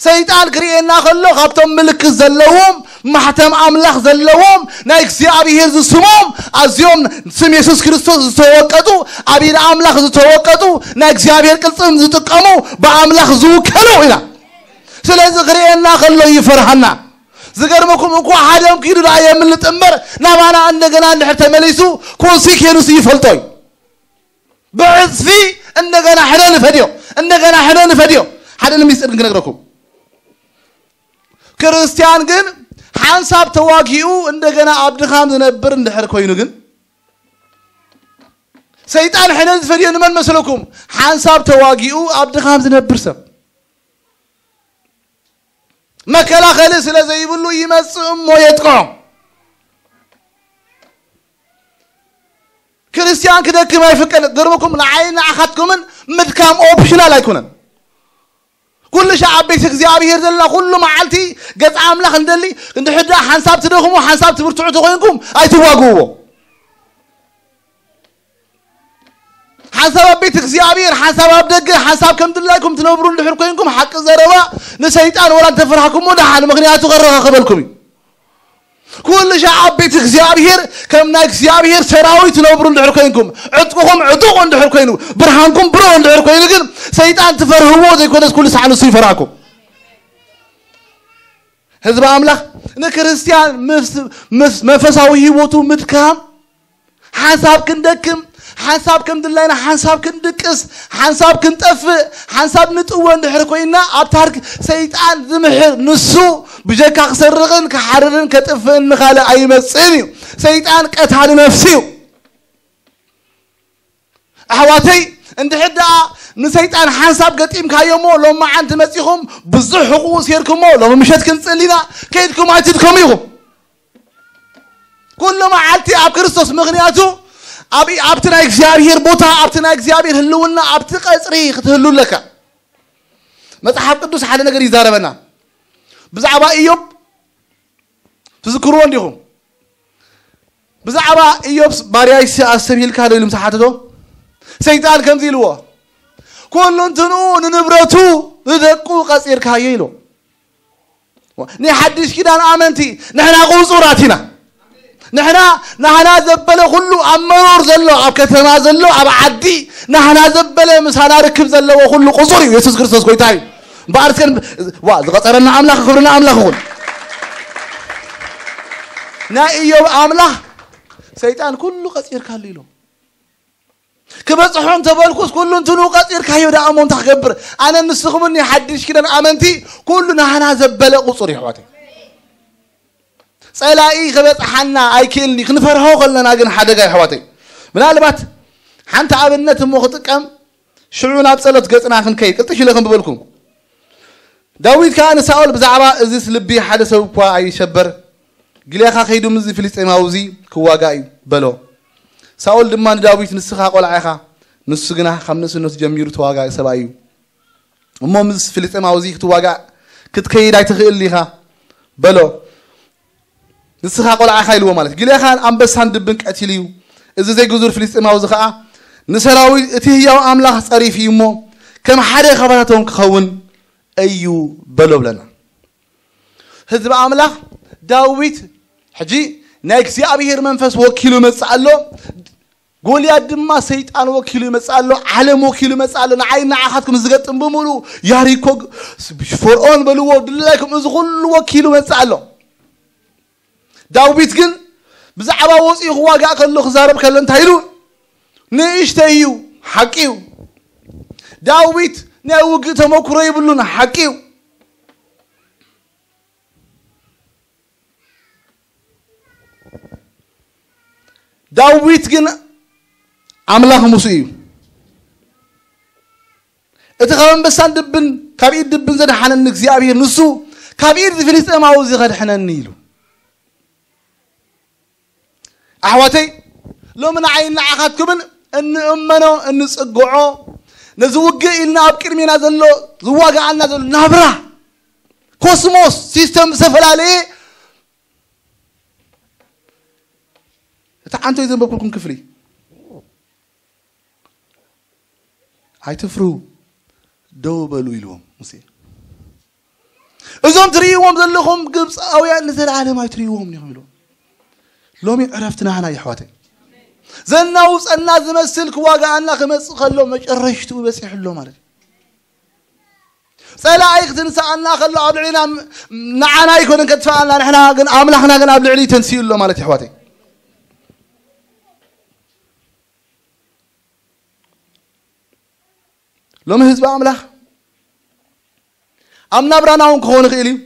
ሰይጣን ክርእየና ከሎ ካብቶም ምልክት ዘለዎም ማሕተም ኣምላኽ ዘለዎም ናይ እግዚኣብሔር ዝስሞም ኣዝዮም ስም የሱስ ክርስቶስ ዝተወቀጡ ኣብ ኢድ ኣምላኽ ዝተወቀጡ ናይ እግዚኣብሔር ቅልጽም ዝጥቀሙ ብኣምላኽ ዝውከሉ ኢና። ስለዚ ክርእየና ከሎ ይፈርሃና። ዝገርመኩም እኮ ሓደም ኪዱ ደኣ የምልጥ እምበር ናባና እንደገና እንድሕር ተመሊሱ ኮንሲኬንሱ ይፈልጦ እዩ። ብዕፅፊ እንደገና ሕነ ንፈድዮ እንደገና ሕነ ንፈድዮ። ሓደ ንምስጢር ግን ክነግረኩም። ክርስቲያን ግን ሓንሳብ ተዋጊኡ እንደገና ኣብ ድኻም ዝነብር እንድሕር ኮይኑ ግን ሰይጣን ሕነ ዝፈድዮ ንመን መስለኩም? ሓንሳብ ተዋጊኡ ኣብ ድኻም ዝነብር ሰብ መከላኸሊ ስለ ዘይብሉ ይመጽእ እሞ የጥቅዖ። ክርስቲያን ክደክም ኣይፍቀድ። ገርምኩም ንዓይ ንዓኻትኩምን ምድካም ኦፕሽናል ኣይኮነን። ኩሉ ሻዕ ኣብ ቤት እግዚኣብሔር ዘለና ኩሉ መዓልቲ ገጽ ኣምላኽ እንደሊ እንድሕዳ ሓንሳብ ትደኽሙ ሓንሳብ ትብርትዑ ተኾይንኩም ኣይትዋግዎ። ሓንሳብ ኣብ ቤት እግዚኣብሔር ሓንሳብ ኣብ ደገ ሓንሳብ ከም ድላይኩም ትነብሩ እንድሕር ኮይንኩም ሓቂ ዘረባ ንሰይጣን ወላ እንተፈርሃኩሞ ደሓን ምኽንያቱ ከረኻኽበልኩም እዩ። ኩሉ ሻዕ ኣብ ቤት እግዚኣብሔር ከም ናይ እግዚኣብሔር ሰራዊት ትነብሩ እንድሕር ኮይንኩም ዕጥቅኹም ዕጡቕ እንድሕር ኮይኑ ብርሃንኩም ብሩህ እንድሕር ኮይኑ ግን ሰይጣን ትፈርህዎ ዘይኮነስ ኩሉ ሳዕ ንሱ ይፈርሃኩም። ህዝቢ ኣምላኽ ንክርስቲያን ምስ መንፈሳዊ ህይወቱ ምድካም ሓንሳብ ክንደክም፣ ሓንሳብ ከም ድላይና ሓንሳብ ክንድቅስ፣ ሓንሳብ ክንጠፍእ፣ ሓንሳብ ንጥወ እንድሕር ኮይና ኣብ ታርክ ሰይጣን ዝምሕር ንሱ ብጀካ ክሰርቕን ክሓርርን ከጥፍእን ንኻልእ ኣይመጽእን እዩ። ሰይጣን ቀታሊ ነፍሲ እዩ። ኣሕዋተይ፣ እንድሕር ደኣ ንሰይጣን ሓንሳብ ገጢምካዮ እሞ ሎመዓንቲ መጺኹም ብዙሕ ሕቑኡ ሴርኩሞ ሎሚ ምሸት ክንጽል ኢና ከይድኩም ኣይትድከሙ ኢኹም። ኩሉ መዓልቲ ኣብ ክርስቶስ፣ ምኽንያቱ ኣብ ኣብቲ ናይ እግዚኣብሔር ቦታ፣ ኣብቲ ናይ እግዚኣብሔር ህልውና፣ ኣብቲ ቀጽሪ ክትህሉ ኣለካ። መጽሓፍ ቅዱስ ሓደ ነገር ይዛረበና። ብዛዕባ ኢዮብ ትዝክርዎ እንዲኹም? ብዛዕባ ኢዮብ ባርያይሲ ኣስተብሂልካ ዶ ኢሉ ምስ ሓተቶ፣ ሰይጣን ከምዚ ኢልዎ፣ ኩሉ እንትንኡ ንንብረቱ ንደቁ ቀጺርካዮ ኢሉ። ናይ ሓድሽ ኪዳን ኣመንቲ ንሕና ቁጹራት ኢና። ንሕና ናህና ዘበለ ኩሉ ኣብ መሮር ዘሎ፣ ኣብ ከተማ ዘሎ፣ ኣብ ዓዲ ናህና ዘበለ ምሳና ርክብ ዘለዎ ኩሉ ቁጹር እዩ። የሱስ ክርስቶስ ጎይታ እዩ። እምበኣር እስከ ዋ ዝቐጸረና ኣምላኽ ክብርና ኣምላኽ ይኹን። ናይ ኢዮብ ኣምላኽ ሰይጣን ኩሉ ቀጺርካሉ ኢሉ። ክበጽሖ እንተበልኩስ ኩሉ እንትኑ ቀጺርካዮ ደኣ እሞ እንታይ ክገብር? ኣነ ንስኹምን ናይ ሓድሽ ኪዳን ኣመንቲ ኩሉ ናህና ዘበለ ቁጹር እዩ ኣሕዋተይ። ጸላኢ ክበጽሓና ኣይክእልኒ። ክንፈርሆ ከለና ግን ሓደጋ እዩ ኣሕዋተይ። ምናልባት ሓንቲ ኣብነት እሞ ክጥቀም ሽዑ ናብ ጸሎት ገጽና ክንከይድ ቅልጥፍ ኢለ ከም ዝበልኩም። ዳዊት ከኣ ንሳኦል ብዛዕባ እዚስ ልቢ ሓደ ሰብ እኳ ኣይሸበር፣ ግሌኻ ከይዱ ምስዚ ፍልስጤማዊ እዚ ክዋጋእ እዩ በሎ። ሳኦል ድማ ንዳዊት ንስኻ ቆልዓ ኢኻ፣ ንሱ ግና ካብ ንእስነቱ ጀሚሩ ተዋጋኢ ሰብኣይ እዩ። እሞ ምስ ፍልስጤማዊ እዚ ክትዋጋእ ክትከይድ ኣይትኽእል ኢኻ በሎ። ንስኻ ቆልዓ ኢኻ ኢልዎ ማለት ግሌኻ ኣንበሳን ድብን ቀቲሉ እዩ። እዚ ዘይግዙር ፍልስጤማዊ እዚ ኸዓ ንሰራዊት እቲ ህያው ኣምላኽ ጸሪፉ እዩ እሞ ከም ሓደ ካባታቶም ክኸውን እዩ በሎ ብለና። ህዝቢ ኣምላኽ ዳዊት ሕጂ ናይ እግዚኣብሔር መንፈስ ወኪሉ መጽእ ኣሎ። ጎልያድ ድማ ሰይጣን ወኪሉ ይመጽእ ኣሎ፣ ዓለም ወኪሉ ይመጽእ ኣሎ። ንዓይ ንዓኻትኩም ዝገጥም ብምሉ ያሪኮ ፈርዖን በልዎ ድላይኩም እዚ ኩሉ ወኪሉ መጽእ ኣሎ። ዳዊት ግን ብዛዕባ ወፂኡ ክዋጋእ ከሎ ክዛረብ ከሎ እንታይ ኢሉ? ንእሽተይ እዩ፣ ሓቂ እዩ። ዳዊት ናይ ውግእ ተመክሮ ይብሉን ሓቂ እዩ። ዳዊት ግን ኣምላኽ ምስኡ እዩ። እቲ ካብ ኣንበሳን ድብን ካብ ኢድ ድብን ዘድሓነኒ እግዚኣብሔር ንሱ ካብ ኢድ ፍልስጤማዊ እዚ ከድሕነኒ ኢሉ። ኣሕዋተይ፣ ሎሚ ንዓይ ንዓኻትኩምን እንእመኖ እንጽግዖ ነዚ ውግእ ኢልና ኣብ ቅድሜና ዘሎ ዝዋግኣና ዘሎ ናብራ ኮስሞስ ሲስተም ዝተፈላለየ እቲ ዓንቶ ዘንበብኩልኩም ክፍሊ ኣይትፍሩ ደው በሉ ኢልዎም ሙሴ። እዞም ትርእይዎም ዘለኹም ግብፃውያን ንዘለዓለም ኣይትርእይዎም ኢኹም ኢልዎም። ሎሚ ዕረፍቲ ናህና እዩ ኣሕዋተይ። ዘናውፀና ዝመስል ክዋጋኣና ክመፅእ ከሎ መጨረሽትኡ በፂሑ ኣሎ ማለት እዩ። ፀላኢ ክትንስኣና ከሎ ኣብ ልዕሊና ንዓና ኣይኮነን ከጥፋኣና ንሕና ግን ኣምላኽና ግን ኣብ ልዕሊ ተንስኡ ኣሎ ማለት እዩ ኣሕዋተይ። ሎሚ ህዝቢ ኣምላኽ ኣብ ናብራና እውን ክኸውን ይኽእል እዩ።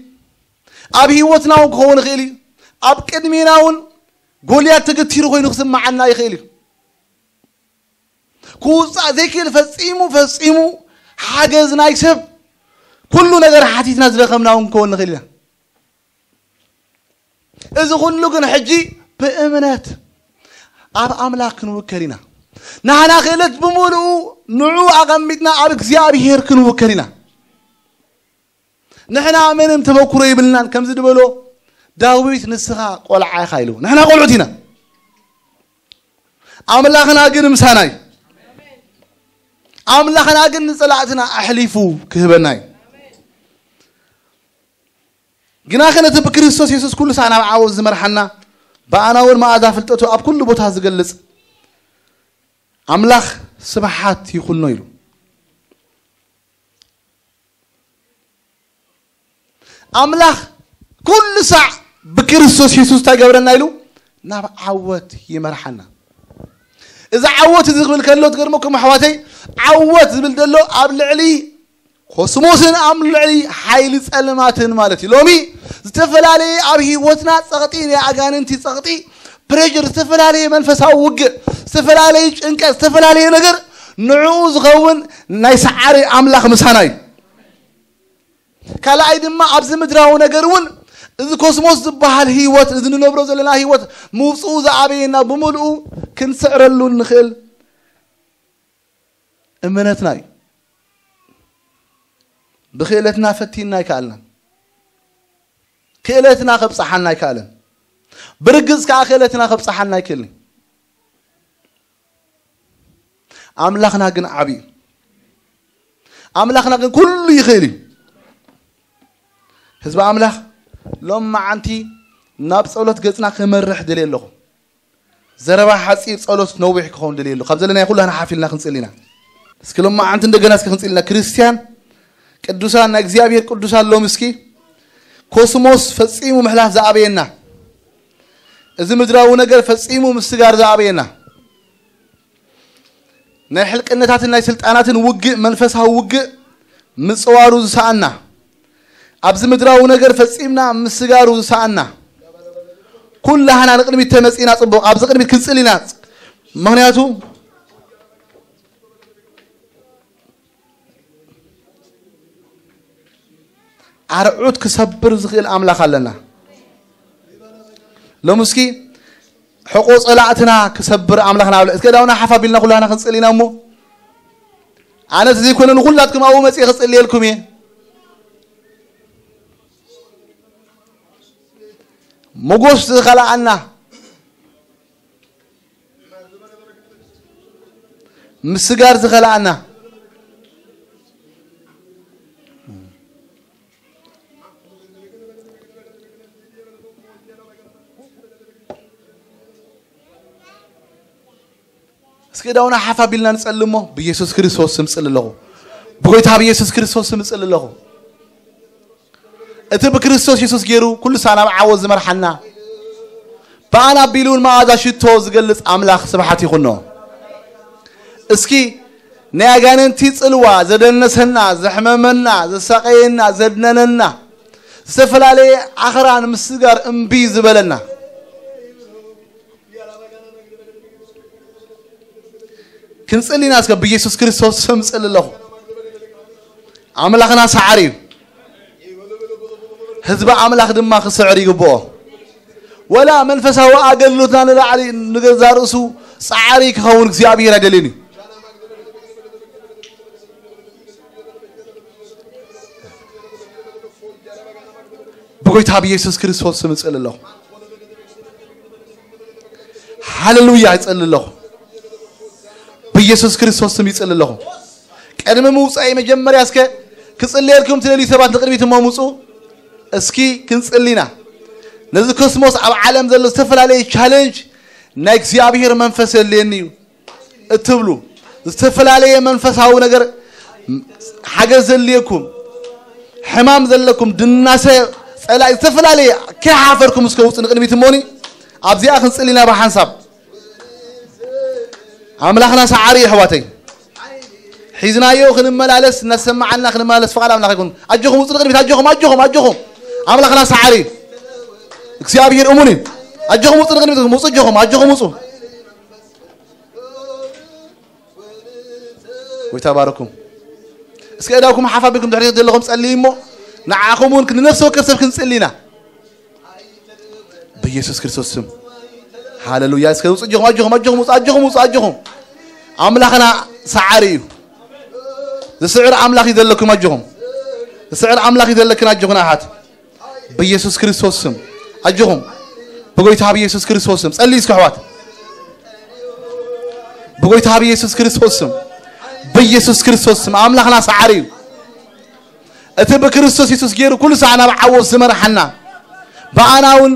ኣብ ህይወትና እውን ክኸውን ይኽእል እዩ። ኣብ ቅድሜና እውን ጎልያድ ተገቲሩ ኮይኑ ክስምዓና ይኽእል እዩ። ክውፃእ ዘይክእል ፈፂሙ ፈፂሙ ሓገዝ ናይ ሰብ ኩሉ ነገር ሓቲትና ዝደኸምና እውን ክኸውን ንኽእል ኢና። እዚ ኩሉ ግን ሕጂ ብእምነት ኣብ ኣምላኽ ክንውከል ኢና። ናህና ክእለት ብምሉኡ ንዑ ኣቐሚጥና ኣብ እግዚኣብሔር ክንውከል ኢና። ንሕና ምንም ተመክሮ ይብልናን ከምዚ ዝበሎ ዳዊት ንስኻ ቆልዓ ኢኻ ኢሉ ንሕና ቆልዑት ኢና። ኣምላኽና ግን ምሳና እዩ። ኣምላኽና ግን ንጸላእትና ኣሕሊፉ ክህበና እዩ። ግናኸ ነቲ ብክርስቶስ የሱስ ኩሉ ሳዕ ናብ ዓወት ዝመርሓና ብኣና እውን መኣዛ ፍልጠቱ ኣብ ኩሉ ቦታ ዝገልጽ ኣምላኽ ስብሓት ይኹኖ ኢሉ። ኣምላኽ ኩሉ ሳዕ ብክርስቶስ የሱስ እንታይ ገብረና ኢሉ ናብ ዓወት ይመርሓና። እዚ ዓወት እዚ ክብል ከሎ ትገርመኩም ኣሕዋተይ፣ ዓወት ዝብል ዘሎ ኣብ ልዕሊ ኮስሞስን ኣብ ልዕሊ ሓይሊ ጸልማትን ማለት እዩ። ሎሚ ዝተፈላለየ ኣብ ህይወትና ጸቕጢ፣ ናይ ኣጋንንቲ ጸቕጢ፣ ፕሬሽር፣ ዝተፈላለየ መንፈሳዊ ውግእ፣ ዝተፈላለየ ጭንቀት፣ ዝተፈላለየ ነገር ንዕኡ ዝኸውን ናይ ሰዓሪ ኣምላኽ ምሳና እዩ። ካልኣይ ድማ ኣብዚ ምድራዊ ነገር እውን እዚ ኮስሞስ ዝበሃል ህይወት፣ እዚ ንነብሮ ዘለና ህይወት ምውፅኡ ዝኣበየና ብምልኡ ክንስዕረሉ እንኽእል እምነትና እዩ። ብክእለትና ፈቲንና ኣይከኣልናን። ክእለትና ከብፅሓና ኣይከኣልን። ብርግፅ ከዓ ክእለትና ከብፅሓና ኣይክእልን። ኣምላኽና ግን ዓብዩ። ኣምላኽና ግን ኩሉ ይኽእል እዩ። ህዝቢ ኣምላኽ ሎም መዓንቲ ናብ ጸሎት ገጽና ክመርሕ ድልየ ኣለኹ። ዘረባ ሓጺር፣ ጸሎት ነዊሕ ክኸውን ድልየ ኣለኹ። ካብ ዘለና ኩላና ሓፊልና ክንጽል ኢና። እስኪ ሎም መዓንቲ እንደገና እስኪ ክንጽል ኢና። ክርስትያን ቅዱሳን፣ ናይ እግዚኣብሔር ቅዱሳን ሎም እስኪ ኮስሞስ ፈጺሙ ምሕላፍ ዝኣበየና፣ እዚ ምድራዊ ነገር ፈጺሙ ምስጋር ዝኣበየና፣ ናይ ሕልቅነታትን ናይ ስልጣናትን ውግእ፣ መንፈሳዊ ውግእ ምጽዋሩ ዝሰኣና፣ ኣብዚ ምድራዊ ነገር ፈጺምና ምስጋሩ ዝሰኣና፣ ኩላህና ንቅድሚት ተመጺና ጽቡቕ፣ ኣብዚ ቅድሚት ክንጽል ኢና። ምኽንያቱ ኣርዑት ክሰብር ዝኽእል ኣምላኽ ኣለና። ሎም እስኪ ሕቆ ጸላእትና ክሰብር ኣምላኽና ኣብ እስከ ዳውና ሓፍ ኣቢልና ኩላና ክንጽል ኢና እሞ፣ ኣነ ዘይኮነ ንኹላትኩም ኣብኡ መጽእ ክጽልየልኩም እየ። ሞጎስ ዝኸላኣና፣ ምስጋር ዝኸላኣና፣ እስኪ ዳውና ሓፍ ኣቢልና ንጸሊ እሞ፣ ብኢየሱስ ክርስቶስ ስም ጽሊ ኣለኹ። ብጎይታ ብኢየሱስ ክርስቶስ ስም ጽሊ ኣለኹ። እቲ ብክርስቶስ የሱስ ገይሩ ኩሉ ሳዕ ናብ ዓወት ዝመርሓና፣ ብኣና ኣቢሉ እውን መኣዛ ሽቶ ዝገልጽ ኣምላኽ ስብሓት ይኹኖ። እስኪ ናይ ኣጋንንቲ ጽልዋ ዘደነሰና፣ ዘሕመመና፣ ዘሳቀየና፣ ዘድነነና፣ ዝተፈላለየ ኣኽራን ምስጋር እምቢ ዝበለና፣ ክንጽሊ ኢና እስከ ብኢየሱስ ክርስቶስ ስም ጽሊ ኣለኹ። ኣምላኽና ሰዓሪ እዩ። ህዝቢ ኣምላኽ ድማ ክስዕር ይግብኦ። ወላ መንፈሳዊ ኣገልግሎትና ንላዕሊ ንገዛ ርእሱ ጻዓሪ ክኸውን እግዚኣብሔር ኣይደልን እዩ። ብጎይታ ብኢየሱስ ክርስቶስ ስም እጽሊ ኣለኹ። ሃሌሉያ ይጸሊ ኣለኹ። ብኢየሱስ ክርስቶስ ስም ይጸሊ ኣለኹ። ቅድሚ ምውጻይ መጀመርያ እስከ ክጽልየልኩም ትደልዩ ሰባት ንቅድሚት እሞ ምጹ። እስኪ ክንጽሊ ኢና። ነዚ ኮስሞስ ኣብ ዓለም ዘሎ ዝተፈላለየ ቻለንጅ ናይ እግዚኣብሔር መንፈስ የድልየኒ እዩ እትብሉ፣ ዝተፈላለየ መንፈሳዊ ነገር ሓገዝ ዘድልየኩም፣ ሕማም ዘለኩም፣ ድናሰ፣ ጸላኢ፣ ዝተፈላለየ ከይሓፈርኩም እስከ ውጹ ንቅድሚት እሞኒ ኣብዚኣ ክንጽሊ ኢና ብሓንሳብ። ኣምላኽና ሰዓሪ እዩ ኣሕዋተይ። ሒዝናዮ ክንመላለስ፣ እናሰማዓና ክንመላለስ ፍቓድ ኣምላኽ ይኹን። ኣጆኹም ውጹ ንቅድሚት፣ ኣጆኹም፣ ኣጆኹም፣ ኣጆኹም። ኣምላኽና ሰዓሪ እዩ። እግዚኣብሔር እሙን እዩ። ኣጆኹም ውጹ ንቅድሚት፣ ውጹ ኣጆኹም፣ ኣጆኹም ውጹ። ጎይታ ባረኩም። እስከ እዳውኩም ሓፍ ኣቢልኩም ድሕሪት ዘለኹም ጸልዩ እሞ፣ ንዓኹም እውን ንነፍሲ ወከፍ ሰብ ክንጽሊ ኢና። ብኢየሱስ ክርስቶስ ስም። ሃሌሉያ። እስከ ውጹ ኣጆኹም፣ ኣጆኹም፣ ኣጆኹም፣ ውጹ፣ ኣጆኹም፣ ውጹ፣ ኣጆኹም። ኣምላኽና ሰዓሪ እዩ። ዝስዕር ኣምላኽ እዩ ዘለኩም፣ ኣጆኹም። ዝስዕር ኣምላኽ እዩ ዘለክን፣ ኣጆኹን ኣሓት። ብኢየሱስ ክርስቶስ ስም። ኣጆኹም። ብጎይታ ብኢየሱስ ክርስቶስ ስም። ጸልዩ እስከ ኣሕዋት። ብጎይታ ብኢየሱስ ክርስቶስ ስም። ብኢየሱስ ክርስቶስ ስም። ኣምላኽና ሰዓሪ እዩ። እቲ ብክርስቶስ የሱስ ገይሩ ኩሉ ሳዕ ናብ ዓወት ዝመርሓና፣ ብኣና እውን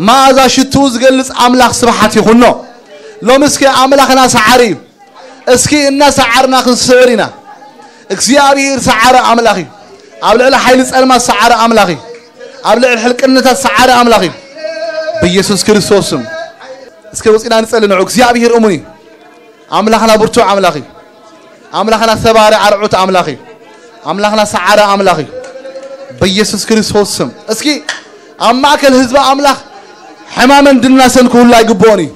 መኣዛ ሽትኡ ዝገልጽ ኣምላኽ ስብሓት ይኹኖ። ሎሚ እስከ ኣምላኽና ሰዓሪ እዩ። እስኪ እናሰዓርና ክንስዕር ኢና። እግዚኣብሔር ሰዓሪ ኣምላኽ እዩ። ኣብ ልዕሊ ሓይሊ ጸልማት ሰዓሪ ኣምላኽ እዩ። ኣብ ልዕሊ ሕልቅነታት ሰዓሪ ኣምላኽ እዩ። ብኢየሱስ ክርስቶስ ስም። እስከ ወጺና ንጸሊ ንዑ። እግዚኣብሔር እሙን እዩ። ኣምላኽና ብርቱዕ ኣምላኽ እዩ። ኣምላኽና ሰባሪ ኣርዑት ኣምላኽ እዩ። ኣምላኽና ሰዓሪ ኣምላኽ እዩ። በኢየሱስ ክርስቶስ ስም እስኪ ኣብ ማእከል ህዝቢ ኣምላኽ ሕማምን ድናሰን ክህሉ ኣይግብኦን እዩ።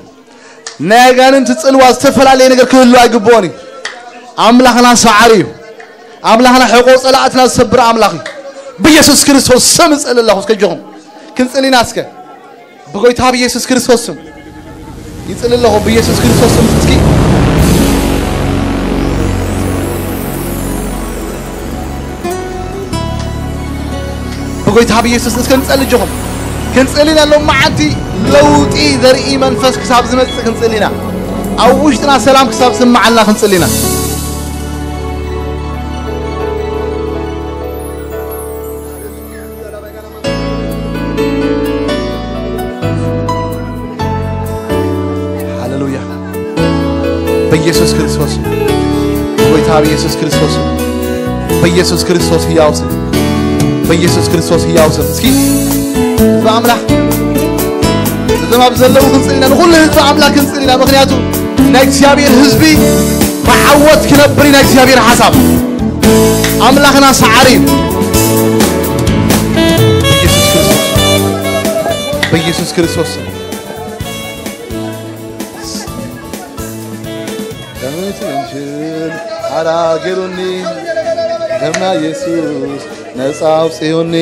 ናይ ኣጋንንቲ ጽልዋ ዝተፈላለየ ነገር ክህሉ ኣይግብኦን እዩ። ኣምላኽና ሰዓሪ እዩ። ኣምላኽና ሕቆ ጸላእትና ዝሰብር ኣምላኽ እዩ። ብኢየሱስ ክርስቶስ ስም እጽሊ ኣለኹ። እስከ እጆኹም ክንጽሊ ኢና እስከ። ብጎይታ ብኢየሱስ ክርስቶስ ስም ይጽሊ ኣለኹ። ብኢየሱስ ክርስቶስ ስም እስኪ ብጎይታ ብኢየሱስ እስከ ንጸሊ እጆኹም። ክንጽሊ ኢና ሎም መዓልቲ ለውጢ ዘርኢ መንፈስ ክሳብ ዝመጽእ ክንጽሊ ኢና። ኣብ ውሽጥና ሰላም ክሳብ ዝስምዓልና ክንጽሊ ኢና። ሃሌሉያ። በኢየሱስ ክርስቶስ፣ በጎይታ በኢየሱስ ክርስቶስ፣ በኢየሱስ ክርስቶስ ህያው ስም፣ በኢየሱስ ክርስቶስ ህያው ስም። እስኪ ህዝቢ ኣምላኽ እዞም ኣብ ዘለዉ ክንጽል ኢና፣ ንኹሉ ህዝቢ ኣምላኽ ክንጽል ኢና። ምኽንያቱ ናይ እግዚኣብሔር ህዝቢ ብዓወት ክነብር እዩ ናይ እግዚኣብሔር ሓሳብ። ኣምላኽና ሰዓሪ እዩ። በኢየሱስ ክርስቶስ፣ በኢየሱስ ክርስቶስ ስም። ደምንሽል ሓራ ገይሩኒ፣ ደምና ኢየሱስ ነፃ ኣውፅዩኒ።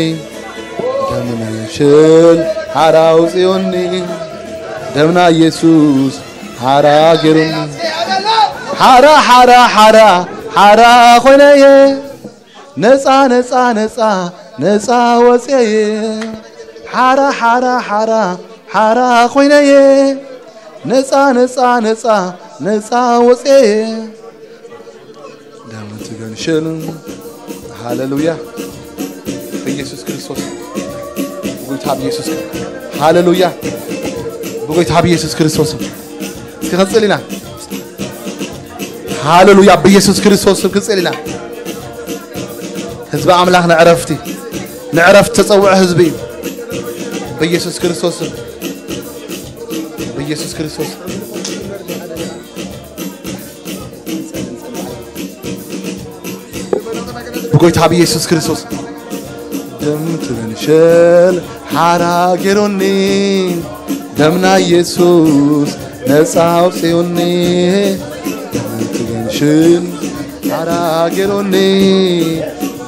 ደምንሽል ሓራ ኣውፅዩኒ፣ ደምና ኢየሱስ ሓራ ገይሩኒ። ሓራ፣ ሓራ፣ ሓራ፣ ሓራ ኮይነየ። ነፃ፣ ነፃ፣ ነፃ፣ ነፃ ወፅየ። ሓራ፣ ሓራ፣ ሓራ፣ ሓራ ኮይነየ። ነፃ፣ ነፃ፣ ነፃ፣ ነፃ ወፅየ። ደም ትገንሽል። ሃሌሉያ። በኢየሱስ ክርስቶስ። ብጎይታ ብኢየሱስ ክርስቶስ። ሃሌሉያ። ብጎይታ ብኢየሱስ ክርስቶስ። እስኪ ክንጽል ኢና። ሃሌሉያ። ብኢየሱስ ክርስቶስ ስም ክንጽል ኢና። ህዝቢ ኣምላኽ ንዕረፍቲ፣ ንዕረፍቲ ተጸውዐ ህዝቢ እዩ። ብኢየሱስ ክርስቶስ ስም። ብኢየሱስ ክርስቶስ። ብጎይታ ብኢየሱስ ክርስቶስ። ደም ትንሽል ሓራ ገይሩኒ፣ ደምና ኢየሱስ ነፃ ኣውፅዩኒ። ደም ትንሽል ሓራ ገይሩኒ፣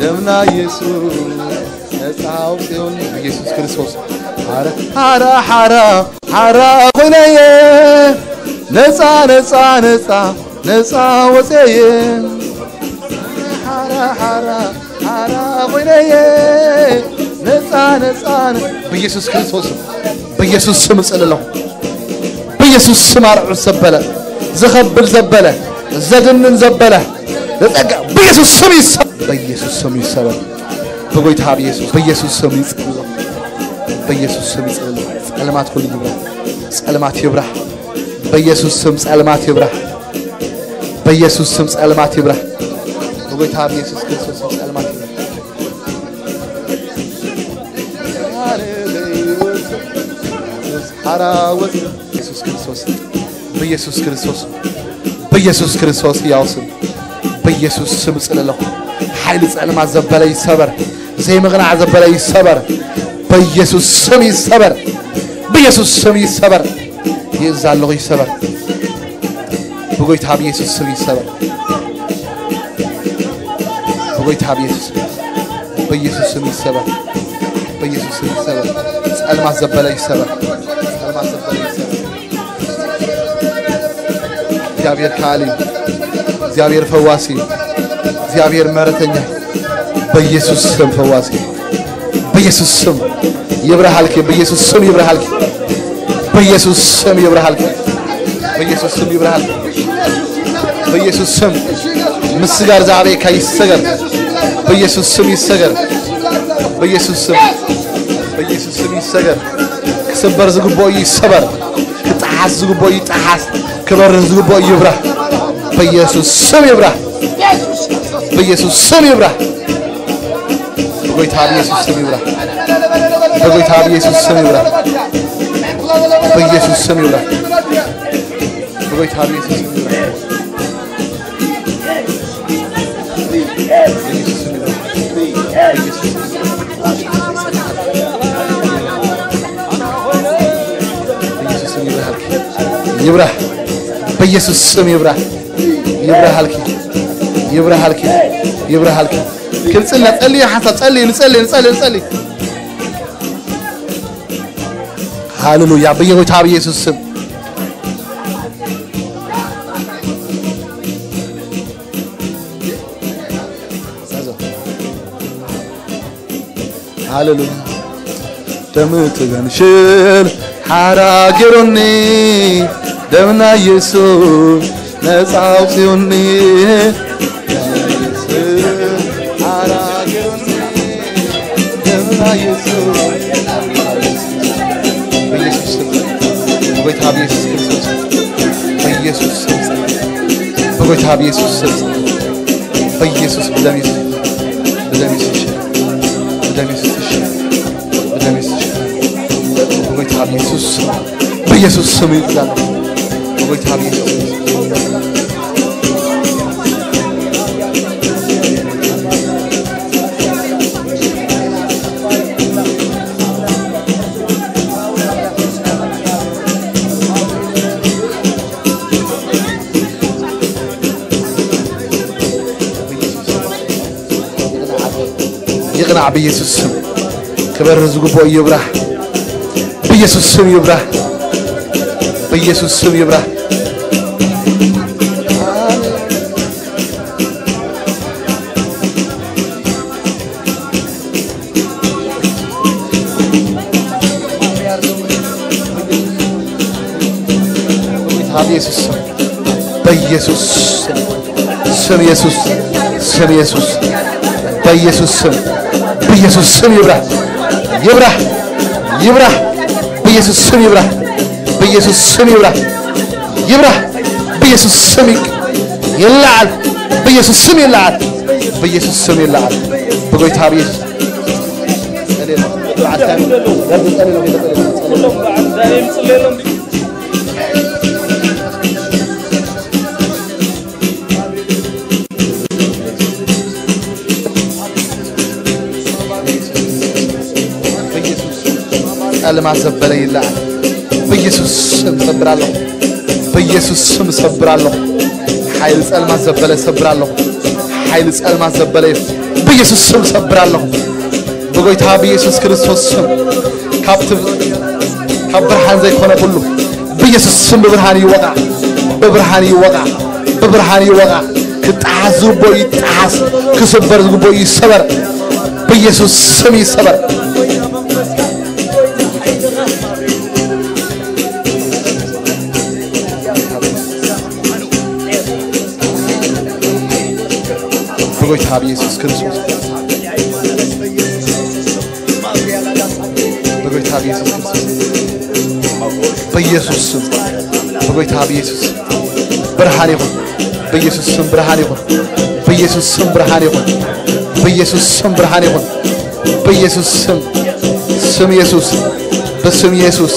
ደምና ኢየሱስ ነፃ ኣውፅዩኒ። ብኢየሱስ ክርስቶስ ሓራ፣ ሓራ፣ ሓራ፣ ሓራ ኮይነየ። ነፃ፣ ነፃ፣ ነፃ፣ ነፃ ወፅየ። ሓራ፣ ሓራ፣ ሓራ ኮይነየ። ነፃ፣ ነፃ፣ ነ-፣ ብኢየሱስ ክርስቶስ፣ ብኢየሱስ ስም እጽሊ ኣለኹ። ብኢየሱስ ስም ኣርዑት ዘበለ፣ ዘኸብል ዘበለ፣ ዘድንን ዘበለ፣ ዘጸጋ፣ ብኢየሱስ ስም ይሰ-፣ ብኢየሱስ ስም ይሰበር። ብጎይታ ብኢየሱስ፣ ብኢየሱስ ስም ይጸሎ። ብኢየሱስ ስም ይጸሎ። ጸልማት ኩሉ ይብራህ። ጸልማት ይብራህ። ብኢየሱስ ስም ጸልማት ይብራህ። ብኢየሱስ ስም ጸልማት ይብራህ። ብጎይታ ብኢየሱስ ክርስቶስ ስም ጸልማት ይብራህ። ሓራ ወፅ ኢየሱስ ክርስቶስ፣ ብኢየሱስ ክርስቶስ፣ ብኢየሱስ ክርስቶስ ሕያው ስም፣ ብኢየሱስ ስም እጽሊ ኣለኹ። ሓይሊ ጸልማት ዘበለ ይሰበር፣ ዘይምቕናዕ ዘበለ ይሰበር፣ ብኢየሱስ ስም ይሰበር፣ ብኢየሱስ ስም ይሰበር። ይእዛ ኣለኹ ይሰበር፣ ብጎይታ ብኢየሱስ ስም ይሰበር። ብጎይታ ብኢየሱስ ስም፣ ብኢየሱስ ስም ይሰበር። ብኢየሱስ ስም ይሰበር። ጸልማት ዘበለ ይሰበር። ጸልማት ዘበለ ይሰበር። እግዚኣብሔር ከኣሊ እዩ። እግዚኣብሔር ፈዋሲ እዩ። እግዚኣብሔር መረተኛ እዩ። ብኢየሱስ ስም ፈዋሲ እዩ። ብኢየሱስ ስም ይብርሃልኪ። ብኢየሱስ ስም ይብርሃልኪ። ብኢየሱስ ስም ይብርሃልኪ። ብኢየሱስ ስም ይብርሃልኪ። ብኢየሱስ ስም ምስጋር ዝኣበየካ ይሰገር። ብኢየሱስ ስም ይሰገር። ብኢየሱስ ስም፣ ብኢየሱስ ስም ይሰገር። ክስበር ዝግብኦ ይሰበር። ክጠሓስ ዝግብኦ ይጠሓስ። ክበርህ ዝግብኦ ይብራህ። ብኢየሱስ ስም ይብራህ። ብኢየሱስ ስም ይብራህ። ብጎይታ ብኢየሱስ ስም ይብራህ። ብጎይታ ብኢየሱስ ስም ይብራህ። ብኢየሱስ ስም ይብራህ። ብጎይታ ብኢየሱስ ስም ይብራህ። በኢየሱስ ስም ይብራህ። በኢየሱስ ስም ይብራህ። በኢየሱስ ስም ይብራህ። ይብራህ። በኢየሱስ ስም ይብራህ። ይብራሃልኪ፣ ይብራሃልኪ፣ ይብራሃልኪ። ክብጽና ጸልይ፣ ሓንሳብ ጸልይ፣ ንጸልይ፣ ንጸልይ፣ ንጸልይ። ሃሌሉያ። በየጎይታ በኢየሱስ ስም። ሃሌሉያ። ደም እቲ ገንሽል ሓራ ገይሩኒ፣ ደም ናይ የሱስ ነጻ ኣውጽኡኒ። ሓራ ገይሩኒ፣ ደም ናይ የሱስ። በኢየሱስ ስም፣ በጌታ በኢየሱስ ክርስቶስ፣ በኢየሱስ ስም፣ በጌታ በኢየሱስ ስም፣ በኢየሱስ ብደም የሱስ፣ ብደም የሱስ፣ ብደም የሱስ፣ ብደም የሱስ፣ በጌታ በኢየሱስ ስም፣ በኢየሱስ ስም ይብዛል። በጌታ በኢየሱስ ስም። ይቕናዕ ብኢየሱስ ስም። ክበር ዝግብኦ ይብራህ። ብኢየሱስ ስም ይብራህ። ብኢየሱስ ስም ይብራህ። በኢየሱስ ስም፣ በኢየሱስ ስም፣ ስም ኢየሱስ፣ ስም ኢየሱስ፣ በኢየሱስ ስም፣ በኢየሱስ ስም ይብራህ፣ ይብራህ፣ ይብራህ፣ በኢየሱስ ስም ይብራህ፣ በኢየሱስ ስም ይብራህ፣ ይብራህ፣ በኢየሱስ ስም ይቅ-፣ ይለዓል፣ በኢየሱስ ስም ይለዓል፣ በኢየሱስ ስም ይለዓል፣ በጌታ በኢየሱስ ጸልማት ዘበለ ይለዓል። በኢየሱስ ስም ሰብር ኣለኹ። በኢየሱስ ስም ሰብር ኣለኹ። ሓይሊ ጸልማት ዘበለ ሰብር ኣለኹ። ሓይሊ ጸልማት ዘበለ እዩ። በኢየሱስ ስም ሰብር ኣለኹ። ብጎይታ ብኢየሱስ ክርስቶስ ስም ካብቲ፣ ካብ ብርሃን ዘይኮነ ኩሉ ብኢየሱስ ስም ብብርሃን ይወቓ፣ ብብርሃን ይወቓ፣ ብብርሃን ይወቓ። ክጠሓስ ዝግቦ ይጠሓስ፣ ክስበር ዝግቦ ይሰበር፣ ብኢየሱስ ስም ይሰበር። ብጎይታ ብኢየሱስ ክርስቶስ፣ ብጎይታ ብኢየሱስ ክርስቶስ፣ በኢየሱስ ስም፣ ብጎይታ ብኢየሱስ ብርሃን ይኹን። በኢየሱስ ስም ብርሃን ይኹን። በኢየሱስ ስም ብርሃን ይኹን። በኢየሱስ ስም ብርሃን ይኹን። በኢየሱስ ስም፣ ስም ኢየሱስ፣ በስም ኢየሱስ፣